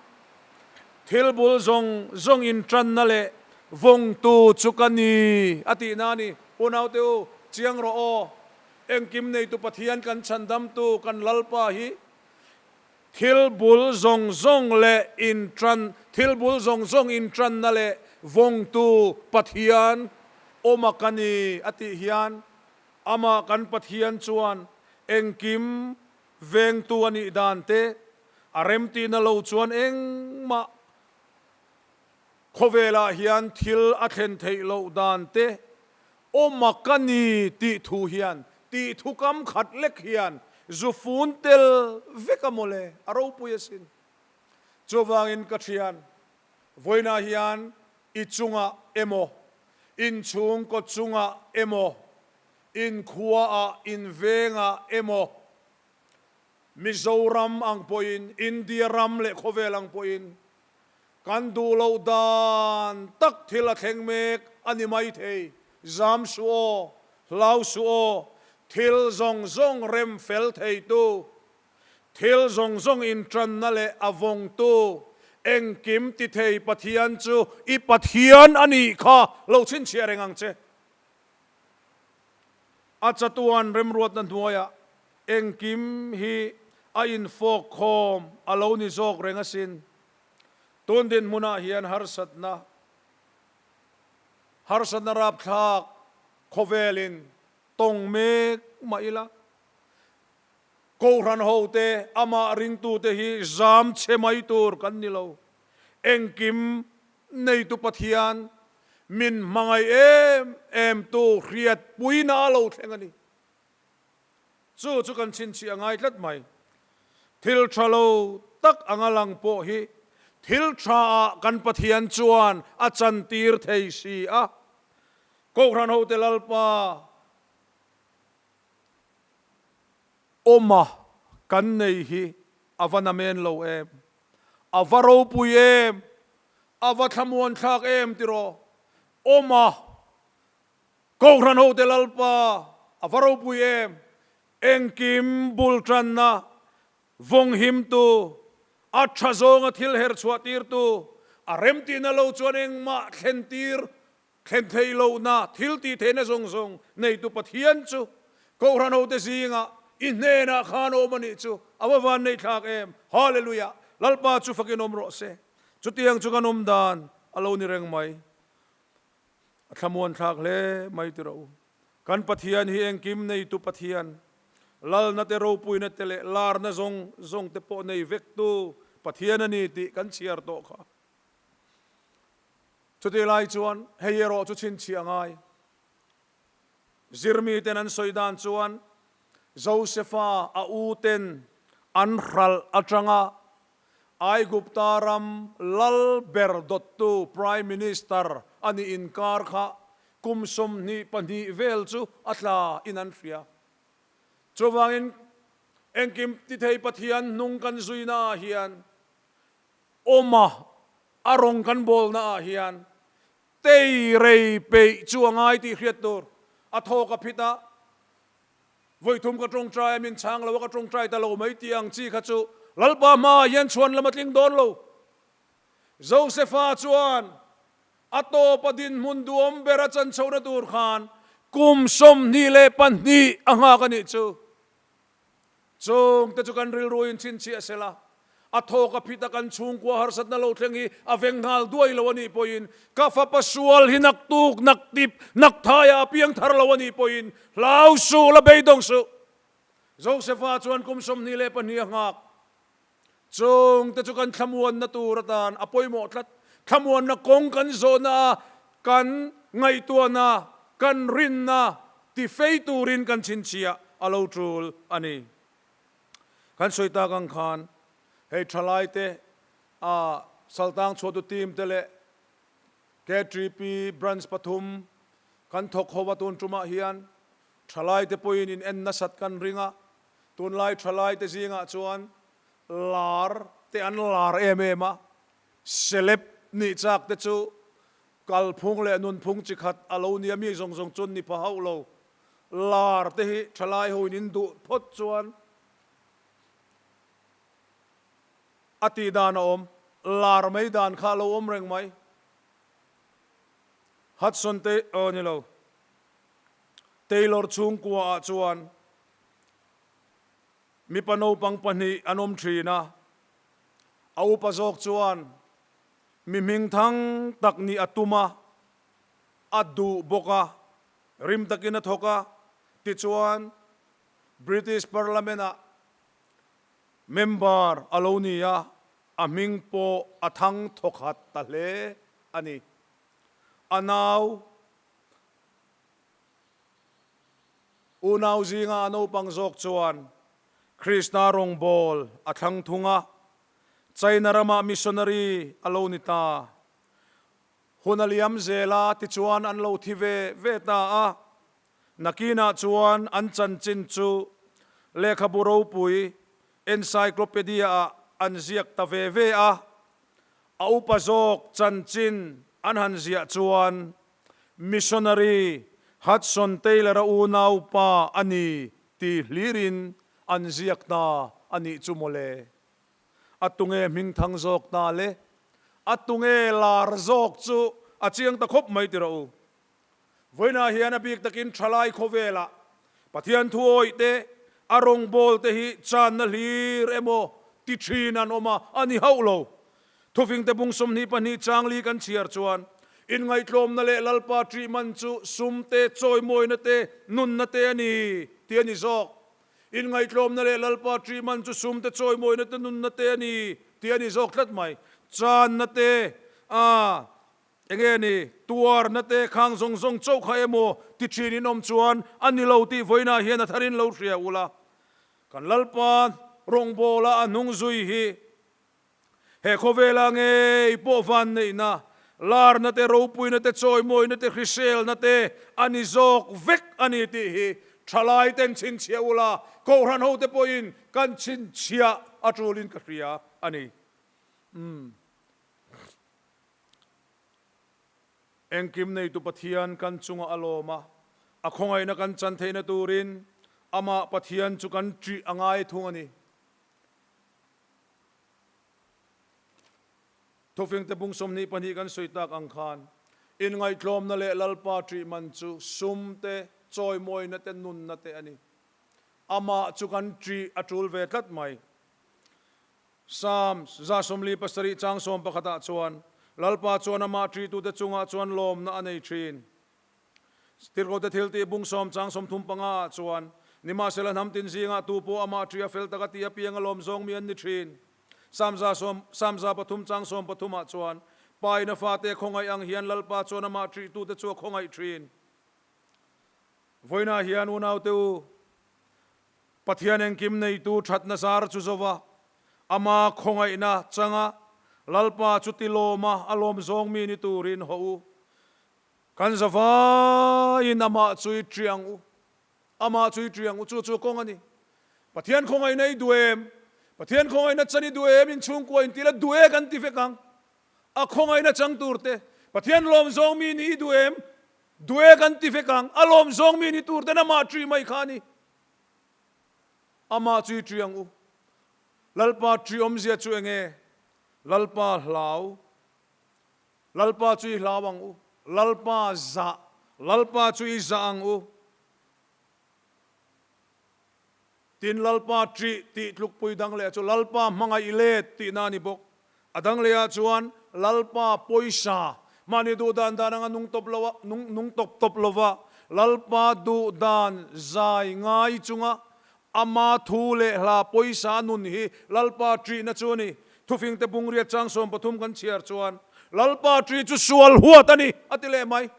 thil bul zawng zawng intanna leh vawngtu chu ka ni a tihna a ni. Unaute u, chiang rawh aw, engkim neitu Pathian kan chhandamtu kan Lalpa hi thil bul zawng zawng leh intan, thil bul zawng zawng intanna leh vawngtu Pathian awm a ka ni a tih hian amah kan Pathian chuan engkim vengtu a nih dan te a remtihna lo chuan engmah Khawvelah hian thil a thlen theih loh dan te awm a ka ni tih thu hian tih thu kam khat lek hian zu fun tel vek a mawle, a ropui asin. Chuvangin ka thian, vawiinah hian i chungah emaw, inchhungkaw chungah emaw, inkhuaah, invengah emaw, Mizoram ang pawhin, India ram leh khawvel ang pawhin Kan duh loh dan tak thil a thleng mek a ni mai thei. Zam suh aw, hlau suh aw, thil zawng zawng rem fel theitu, thil zawng zawng intanna leh a vawngtu, engkim ti thei Pathian chu i Pathian a nih kha lo chhinchhiah reng ang che. A chatuan remruatna hnuaiah engkim hi a infawk khawm a lo ni zawk reng asin. Tun dinhmunah hian harsatna, harsatna rapthlak khawvelin tawng mek mah ila, Kohhran hote amah ringtute hi zam chhe mai tur kan ni lo. Engkim neitu Pathian min hmangaih em em tu hriatpuina a lo thleng a ni. Chu chu kan chhinchhiah ngai tlat mai. Thil tha lo tak anga lang pawh hi Thil tha ah kan Pathian chuan a chantir thei si a. Kohhran hote Lalpa awma kan nei hi a va namen lo em? A va ropui em? A va thlamuan thlak em tiraw? Awma Kohhran hote Lalpa a va ropui em? Engkim bul tanna vawng himtu, a tha zawnga thil her chhuah tirtu, a remtihna lo chuan engmah thlentir thlen theih lohna thil tih theihna zawng zawng neitu Pathian chu Kohhran hote zingah i hnenah khan awm a nih chu a va van nei thlak em! Hallelujah! Lalpa chu fakin awm rawh se. Chutiang chu kan awm dan a lo ni reng mai. A thlamuan thlak hle mai ti rawh u. Kan Pathian hi engkim neitu Pathian, lalna te ropuina te leh larna zawng zawng te pawh nei vektu Pathian a ni tih kan chhiar tawh kha. Chutih lai chuan hei erawh chu chhinchhiah a ngai. Zirmi ten an sawi dan chuan Josefa a u ten an hralh atanga Aigupta ram lal ber dawttu Prime Minister a nih inkar kha kum 22 vel chu a tla in an hria. Chuvangin engkim tithei Pathian hnung kan zuina ah hian awma a rawng kan bawlna ah hian tei rei peih chu a ngai tih hriat tur a thawk a phit a. Vawi thum ka tawngtai a, min chhang lo a, ka tawngtai ta lo mai tih ang chi kha chu Lalpa hmaah hian chhuan lam a tling dawn lo. Josefa chuan a tawpa dinhmun duhawm ber a chan chhohna tur khan kum 22 a nghak a nih chu. Chungte chu kan rilruin chhinchhiah sela, a thawk a phit a kan chhungkua harsatna lo thleng hi a veng nghal duai lo a nih pawhin, ka fapa sual hi nak tuk, nak tip, nak thaiah a piang thar lo a nih pawhin hlau suh la beidawng suh. Josefa chuan kum 22 a nghak. Chungte chu kan thlamuanna tur atan a pawimawh tlat. Thlamuanna kawng kan zawhna a kan ngaihtuahna, kan rinna tifei turin kan chhinchhiah a lo tul a ni. Kan sawi tak ang khan hei thalaite a Saltang chhuahtu team te leh KTP branch pathum kan thawk ho a tun tumah hian thalaite pawhin in en nasat kan ring a, Tunlai thalaite zingah chuan lar te an lar em em a, celeb nih chak te chu kalphung leh nunphung chi khat a lo nia mi zawng zawng chuan ni pha hauh lo. Lar te hi thalai hoin in duh phawt chuan a tih dan a awm, lar mai dan kha a lo awm reng mai. Hudson te, aw ni lo, Taylor chhungkua ah chuan Mipa naupang pahnih an awm thin a, a upa zawk chuan mi hmingthang tak nih a tum a, a duh bawk a, rim takin a thawk a, tichuan British Parliament-ah member a lo ni a, a hming pawh a thang thawkhat ta hle a ni. A nau. Unau zinga a naupang zawk chuan Krishna rawngbawl a thlang thung a, China ramah missionary a lo ni ta. Hun a liam zel a, tichuan an lo thi ve ve ta a. Nakinah chuan an chanchin chu lehkhabu ropui encyclopedia-ah an ziak ta ve ve a. A upa zawk chanchin an han ziah chuan Missionary Hudson Taylor-a unaupa a ni tih hlirin an ziak ta a nih chu mawle. A tunge hmingthang zawk ta le? A tunge lar zawk chu a chiang ta khawp mai tiraw u. Vawiinah hian a bik takin thalai khawvelah Pathian thuawih te, a rawngbawl te hi channa hlir emaw ti thin an awm a, a ni hauh lo. Thufingte bung 22 changli kan chhiar chuan, Inngaihtlawmna leh Lalpa ṭih man chu sum te, chawimawina te, nunna te a ni, tih a ni zawk. Inngaihtlawmna leh Lalpa ṭih man chu sum te, chawimawina te, nunna te a ni, tih a ni zawk tlat mai. Channa te, a enge ni, tuarna te khang zawng zawng chauh kha emaw ti ṭhin in awm chuan a ni lo tih vawiinah hian a tharin lo hria ula. Kan Lalpa rawngbawla a hnung zui hi. He khawvela ngei pawh vanneihna, larna te, ropuina te, chawimawina te, hriselna te a ni zawk vek a ni tih hi thalai ten chhinchhiah ula, Kohhran hote pawhin kan chhinchhiah a tulin ka hria a ni. Umm. Engkim neitu Pathian kan chungah a lawm a, a khawngaihna kan chan theihna turin amah Pathian chu kan ṭih a ngai thung a ni. Thufingte bung 22 kan sawi tak ang khan, inngaihtlawmna leh Lalpa ṭih man chu sum te, chawimawina te, nunna te a ni. Amah chu kan ṭih a ṭul ve tlat mai. Psalm 47 chang 11 ah chuan, Lalpa chuan amah ṭihtute chungah chuan lawmna a nei ṭhin. Tirhkohte thiltih bung sawm chang 35 ah chuan, Nimahsela hnam tin zingah tu pawh amah ṭih a fel taka tih apiang a lawm zawng mi an ni ṭhin. Psalm Psalm 103 chang 13 ah chuan, Pa in a fate khawngaih ang hian Lalpa chuan amah ṭihtute chu a khawngaih ṭhin. Vawiinah hian unaute u, Pathian engkim neitu thatna zar chu zo va, ama khawngaihna changa Lalpa chu tilawma a lawm zawng mi ni turin haw u. Kan zavaiin amah chu i ṭih ang u. Amah chu i ṭih ang u. Chu chu kawng a ni. Pathian khawngaihna i duh em? Pathian khawngaihna chan i duh em? Inchhungkua inti la duh e kan ti vek ang. A khawngaihna chang tur te. Pathian lawm zawng mi ni i duh em? Duh e kan ti vek ang. A lawm zawng mi ni tur ten amah ṭih mai kha a ni. Amah chu i ṭih ang u. Lalpa ṭih awmzia chu eng nge? Lalpa hlau. Lalpa chu i hlau ang u. Lalpa zah. Lalpa chu i zah ang u. Tin, Lalpa ṭih tih tlukpui dang leh chu Lalpa hmangaih let tihna a ni bawk. A dang lehah chuan Lalpa pawisa, mahni duh dan dan anga nung tawp lo a, nung nung tawp tawp lova Lalpa duh dan zai ngai chunga ama thu leh hla pawisa nun hi Lalpa ṭihna chu a ni. Thufingte bungriat chang 13 kan chhiar chuan Lalpa ṭih chu sual huat a ni a ti leh mai.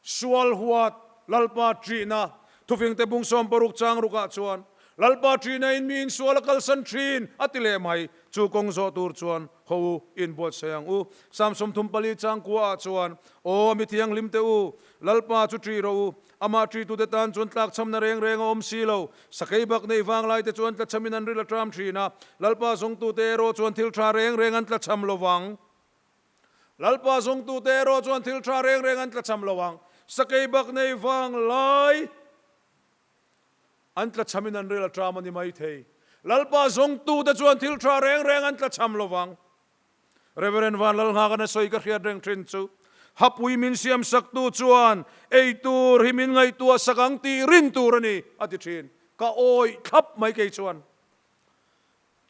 Sual huat Lalpa ṭihna thufingte bung 60 chang rukah chuan, Lalpa ṭihna in mi insual a kalsan ṭhin, a ti leh mai. Chu kawng zawh tur chuan ho u inbuatsaih ang u. Psalm 34 chang kuaah chuan, Aw mi thianghlim te u, Lalpa chu ṭih rawh u. Amah ṭihtute tan chuan tlakchhamna reng reng a awm si lo. Sakei bak nei vanglai te chuan tlachhamin an ril a ṭam ṭhin a, Lalpa zawngtute erawh chuan thil ṭha reng reng an tlachham lo vang. Lalpa zawngtute erawh chuan thil tha reng reng an tlachham lo ang. Sakei bak nei vang lai an tlachhamin an ril a ṭam a ni mai thei. Lalpa zawngtute chuan thil tha reng reng an tlachham lo vang. Reverend Van Lalnghakana sawi ka hriat reng thin chu, Hapui min siam saktu chuan ei tur hi min ngaihtuah sak ang tih rin tur a ni, a ti thin. Ka awih thlap mai kei chuan.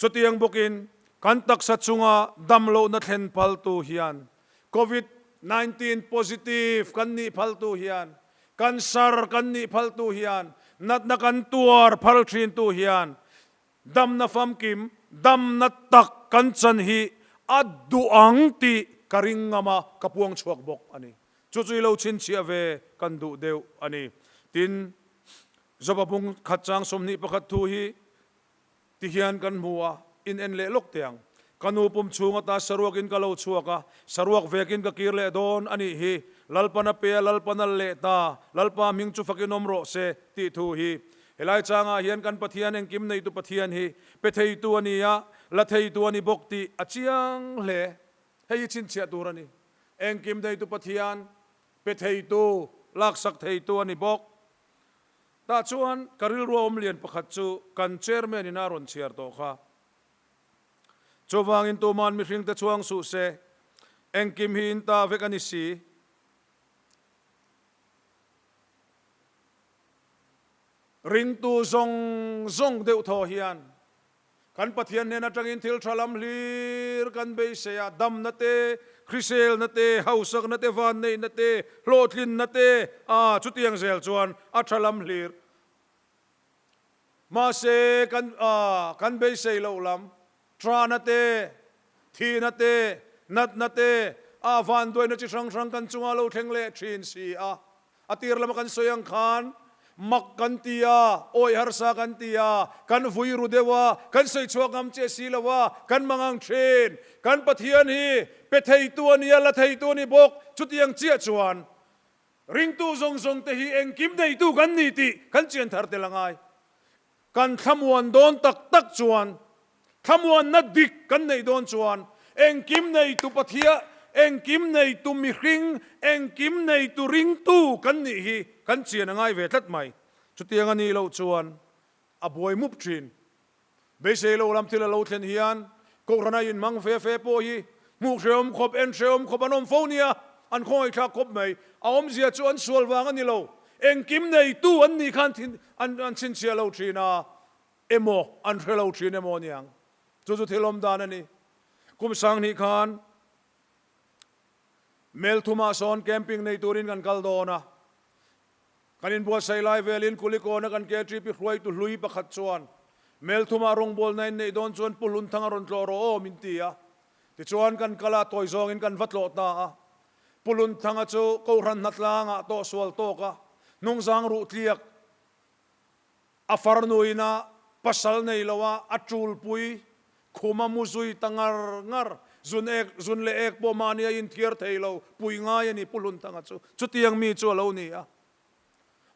Chutiang bawkin kan taksa chunga damlohna thlen phaltu hian Covid 19 positive kan nih phaltu hian, cancer kan nih phaltu hian, natna kan tuar phal thintu hian damna famkim, damna tak kan chan hi a duh ang tih ka ring ngam a, ka puang chhuak bawk a ni. Chu chu i lo chhinchhiah ve kan duh deuh a ni. Tin, Joba bung khat chang 21 thu hi Ti hian kan hmu a, in en leh lawk teh ang. Ka nu pum chhung ata saruakin ka lo chhuak a, saruak vekin ka kir leh dawn a nih hi. Lalpan a pe a, Lalpan a leh ta, Lalpa hming chu fakin awm rawh se, tih thu hi. Helai changah hian kan Pathian engkim neitu Pathian hi pe theitu a ni a, la theitu a ni bawk tih a chiang hle. Hei hi chhinchhiah tur a ni. Engkim neitu Pathian, pe theitu, laksak theitu a ni bawk. Tah chuan ka rilru a awm lian pakhat chu kan chairman in a rawn chhiar tawh kha. Chuvangin tuman mihring te chhuang suh se, engkim hi in ta vek a ni si. Ringtu zawng zawng deuh thaw hian Kan Pathian hnen atangin thil tha lam hlir kan beisei a, damna te, hriselna te, hausakna te, vanneihna te, hlawhtlinna te, a chutiang zel chuan a tha lam hlir. Mahse kan a kan beisei loh lam, thana te, thihna te, natna te, a vanduaina chi hrang hrang kan chunga lo thleng leh thin si a. A tir lama kan sawi ang khan. Mak kan ti a, awih harsa kan ti a, kan vui ru deuh a, kan sawi chhuak ngam chiah si lo a, kan mangang thin. Kan Pathian hi pe theitu a ni a, la theitu a ni bawk. Chutiang chiah chuan ringtu zawng zawng te hi engkim neitu kan ni tih kan chian thar tel a ngai. Kan thlamuan dawn tak tak chuan, thlamuanna dik kan neih dawn chuan, engkim neitu Pathian, engkim neitu mihring, engkim neitu ringtu kan nih hi kan chian a ngai ve tlat mai. Chutiang a nih loh chuan a buai mup thin. Beisei lo lam thil a lo thlen hian Kohhrana inhmang fe fe pawh hi hmuh hrehawm khawp, en hrehawm khawp an awm fo nia, an khawngaihthlak khawp mai. A awmzia chu an sual vang a ni lo. Engkim neitu an nih khan thin an an chhinchhiah lo thin a emaw an hre lo thin emaw aniang. Chu chu thil awm dan a ni. Kum sanghnih khan Melthumah sawn camping nei turin kan kal dawn a. Kan inbuatsaih lai velin Kulikawna kan KTP hruaitu hlui pakhat chuan Melthumah rawngbawlna in neih dawn chuan Pu Hlunthang a rawn tlawh rawh aw min ti a. Tichuan kan kal a, tawi zawngin kan va tlawh ta a. Pu Lunthanga chu Kohhran hnatlangah tawh sual tawk a, hnungzang ruh tliak a farnuina pasal nei lo a, a tulpui khuma mu zui ta ngar ngar, zun ek, zun leh ek pawh mahni a inthiar thei lo, pui ngai a ni Pu Lunthanga chu. Chutiang mi chu a lo ni a.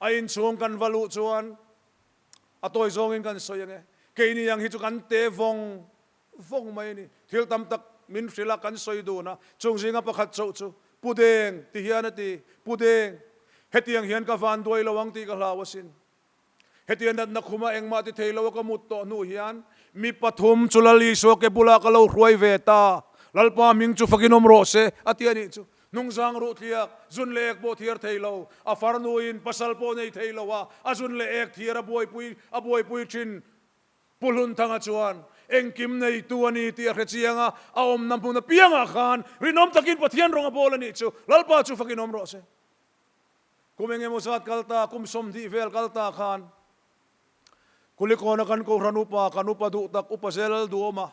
A inchhung kan va luh chuan a tawi zawngin kan sawi ange, keini ang hi chu kan te vawng vawng mai a ni. Thil tam tak min hrilh a, kan sawi dun a, chung zinga pakhat chauh chu, Pu Deng, ti hian a ti, Pu Deng, hetiang hian ka van duai lo ang tih ka hlau asin. Hetiang natna khuma engmah ti thei lo a ka mut tawh hnu hian mi pathum chu Lal Isua ke bulah ka lo hruai ve ta, Lalpa hming chu fakin awm rawh se, a ti a nih chu. Hnungzang ruh tliak, zun leh ek pawh thiar thei lo, a farnuin pasal pawh nei thei lo a, a zun leh ek thiar a buaipui a buaipui thin. Pu Hlunthanga chuan, Engkim neitu a ni tih a hre chiang a, a awmna hmun apiangah khan rinawm takin Pathian rawng a bawl a nih chu Lalpa chu fakin awm rawh se. Kum eng emaw zat kal ta, kum 20 vel kal ta khan Kulikawna kan Kohhran upa, kan upa duh tak Upa Zel Duhawma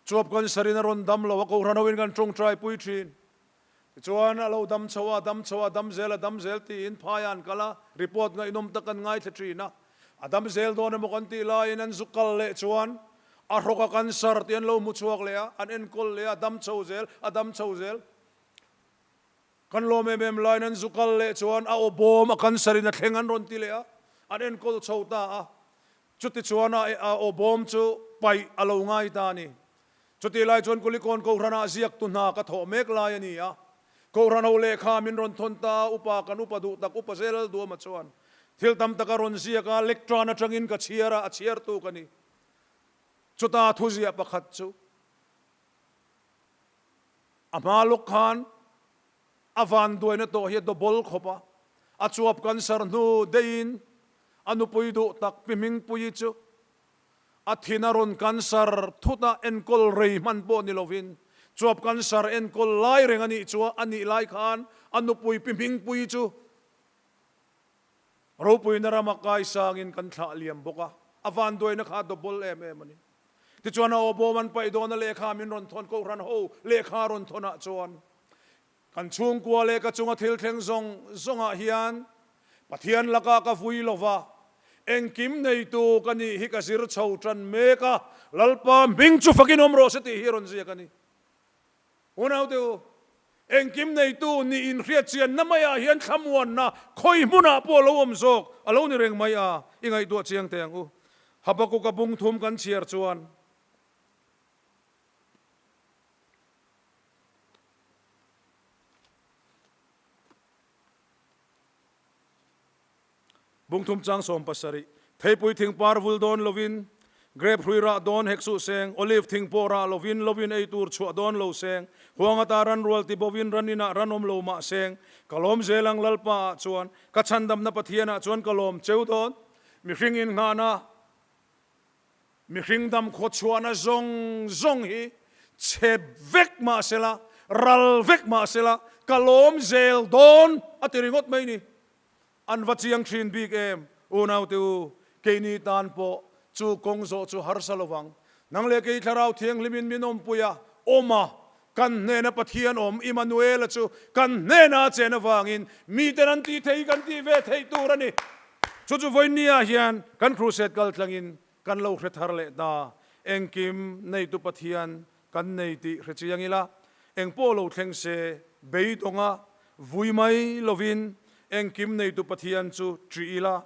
chuap cancer in a rawn dam lo a, Kohhran hoin kan tawngtai pui thin. Tichuan a lo dam chho a, dam chho a, dam zel a, dam zel tiin phaiah an kal a, report ngaihnawm tak an ngaithla thin a. A dam zel dawn emaw kan tih laiin an zu kal leh chuan a hrawk a cancer tih an lo hmu chhuak leh a, an enkawl leh a, a dam chho zel, a dam chho zel. Kan lawm em em laiin an zu kal leh chuan a aw bawm a cancer in a thleng an rawn ti leh a, an enkawl chho ta a. Chutichuan a aw bawm chu paih a lo ngai ta a ni. Chutih lai chuan Kulikawn Kohhranah ziaktu hna ka thawh mek lai a ni a. Kohhran ho lehkha min rawn thawn ta a, upa kan upa duh tak Upa Zel Duama chuan thil tam tak a rawn ziak a, lectern atangin ka chhiar a, a chhiartu ka ni. Chuta thuziah pakhat chu a hma lawk khan a vanduaina tawh hi a dawbawl khawp a, a chuap cancer hnu deihin a nupui duh tak Pi Hmingpuii chu A thin a rawn cancer thut a, enkawl rei hman pawh ni lovin chuap cancer enkawl lai reng a nih chu a nih lai khan a nupui Pi Hmingpuii chu ropuina rama kaisangin kan thlah liam bawk a, a vanduaina kha a dawbawl em em a ni. Tichuan a aw bawm an paih dawn a lehkha min rawn thawn Kohhran ho lehkha a rawn thawn ah chuan Kan chhungkua leh ka chunga thil thleng zawng zawngah hian Pathian lakah ka vui lo va, engkim neitu ka nih hi ka zir chho tan mek a, Lalpa hming chu fakin awm rawh se tih hi rawn ziak a ni. Unaute u, engkim neitu nih inhriatchianna maiah hian thlamuanna khawi hmunah pawh a lo awm zawk a lo ni reng mai a, i ngaihtuah chiang teh ang u. Habakuka bung thum kan chhiar chuan. Bungthum chang 70, Theipui thing par vul dawn lovin, Grape hrui rah dawn hek suh seng, Olive thing pawh rah lovin, lovin ei tur chhuah dawn lo seng, Huang ata ran rual ti bovin, ran inah ran awm lo mah seng, Ka lawm zel ang Lalpa ah chuan, ka chhandamna Pathian ah chuan ka lawm cheu dawn, Mihring innghahna Mihring dam khawchhuahna zawng zawng hi chhe vek mah sela, ral vek mah sela, ka lawm zel dawn a ti ringawt mai ni. An va chiang thin bik em? Unaute u, keini tan pawh chu kawng zawh chu harsa lo vang. Nang leh kei Thlarau Thianghlimin min awmpui a, awm a, kan hnena Pathian awm Immanuela chu kan hnena a chen avangin miten an tih thei kan tih ve theih tur a ni. Chu chu vawinia hian kan crusade kal tlangin kan lo hre thar leh ta. Engkim neitu Pathian kan nei tih hre chiang ila, eng pawh lo thleng se beidawnga vui mai lovin engkim neitu Pathian chu ṭih ila,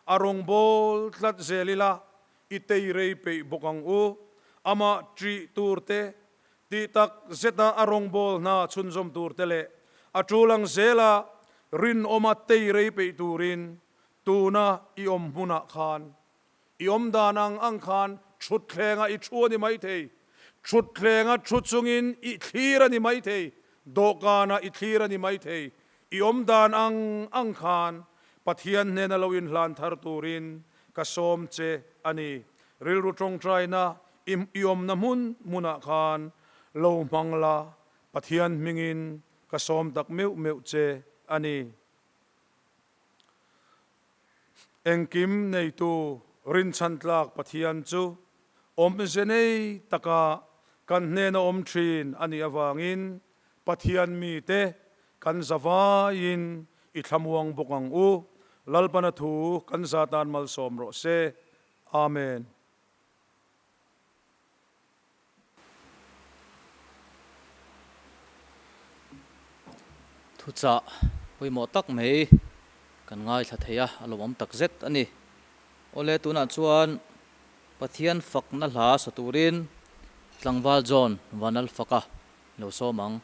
a rawngbâwl tlat zel ila, i tei rei peih bawk ang u. Amah ṭih tur te, tih tak zeta a rawngbâwl hna chhunzawm tur te leh a ṭul ang zela rinawma tei rei peih turin tuna i awm hmunah khan I awm dan ang ang khan thutthlengah i thu a ni maithei, thutthlengah thu chungin i thlir a ni maithei, dawhkanah i thlir a ni maithei. I awm dan ang ang khan Pathian hnena lo inhlan thar turin ka sawm che a ni. Rilru tawngtaina i i awmna hmun hmunah khan lo hmang la, Pathian hmingin ka sawm tak meuh meuh che a ni. Engkim neitu rinchhan tlak Pathian chu awmze nei taka kan hnena awm thin a nih avangin Pathian mite kan za vaiin i thlamuang bawk ang u. Lalpana thu kan za tan malsawm rawh se. Amen. Thuchah pawimawh tak mai kan ngaithla thei a, a lawmawm tak zet a ni. Awle tunah chuan Pathian fakna hla sa turin Tlangval John Vanlalfaka lo sawm ang.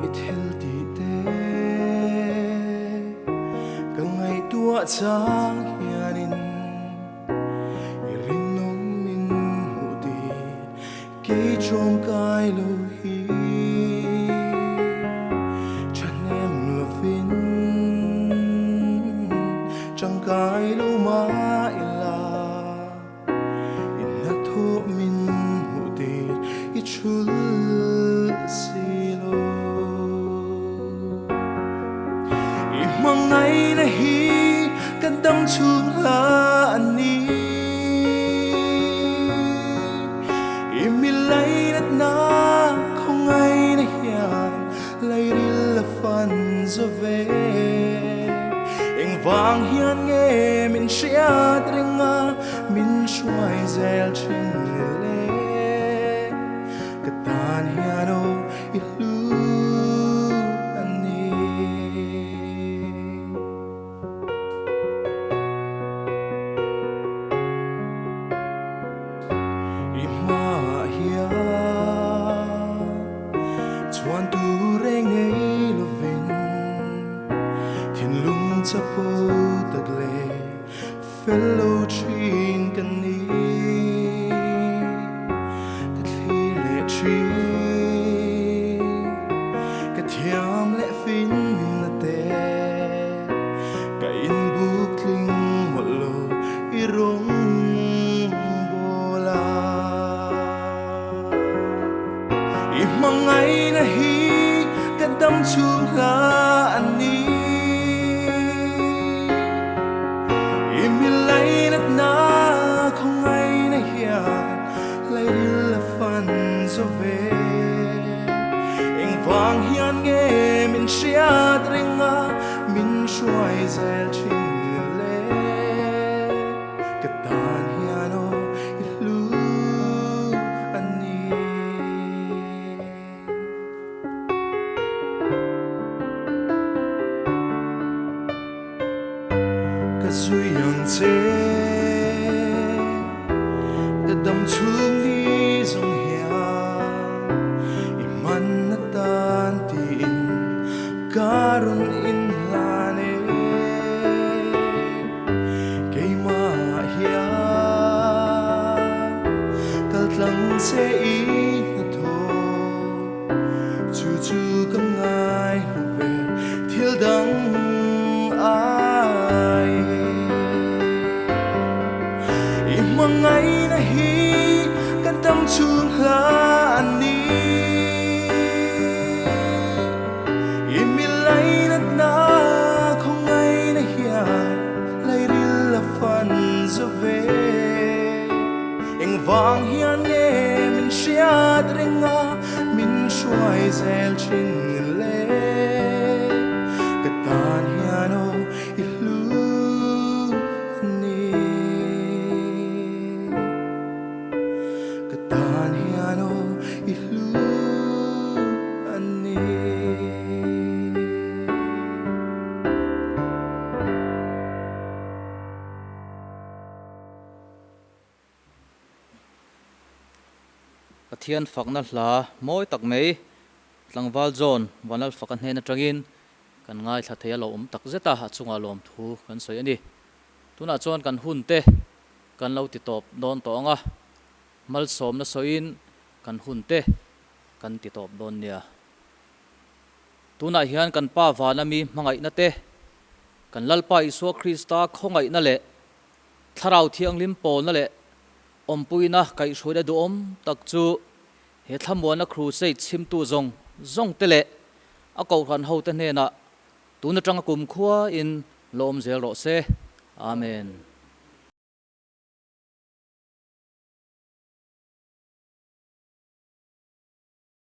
I thil tih te ka ngaihtuah chang hianin i rinawm min hmuh tih Kei tawngkai lo hi thahnem lovin tangkai lo mah ila i hnathawh min hmuh tir i thul si lo. I hmangaihna hi ka dam chhung hla a ni. I mi lainatna khawngaihna hian lairil a fan zo ve. Engvang hian nge min hriat reng a, min hruai zel thin ni le? Ka tan hian aw i hlu a ni. I hmaah hian chuan tur eng ei lovin thinlung chapo tak leh fel lo thin ka ni. Ka thlir leh thin, ka thiam leh fin na te, ka inbuk tling mawlh lo i rawng bawl a. I hmangaihna hi ka dam chhung hla a ni. I mi lainatna khawngaihna hian lairil a fan zo ve. Engvang hian nge min hriat reng a, min hruai zel thin ni le? Ka tan hian aw i hlu a ni. Ka zui ang che, ka dam chhung ni zawng hian i hman atan tiin ka rawn inhlan e. Keimah hian kal tlang che i hnathawh, chu chu ka ngai hlu ber thil dang ai e. I hmangaihna hi Engvang hian nge min hriat reng a, min hruai zel thin ni le? Ka tan hian aw i hlu a ni. Ka tan hian aw i hlu a ni. Pathian fakna hla mawi tak mai Tlangval John Vanlalfaka hnen atangin kan ngaithla thei a lo awm tak zet a, a chungah lawmthu kan sawi a ni. Tunah chuan kan hun te kan lo ti tawp dawn tawh ang a, malsawmna sawiin kan hun te kan ti tawp dawn nia. Tunah hian kan Pa vana mi hmangaihna te, kan Lalpa Isua Krista khawngaihna leh Thlarau Thianghlim pawlna leh awmpuina kaihhruaina duhawm tak chu he thlamuanna crusade chhimtu zawng zawng te leh a kohhran hote hnenah tun atanga kumkhua in la awm zel rawh se. Amen.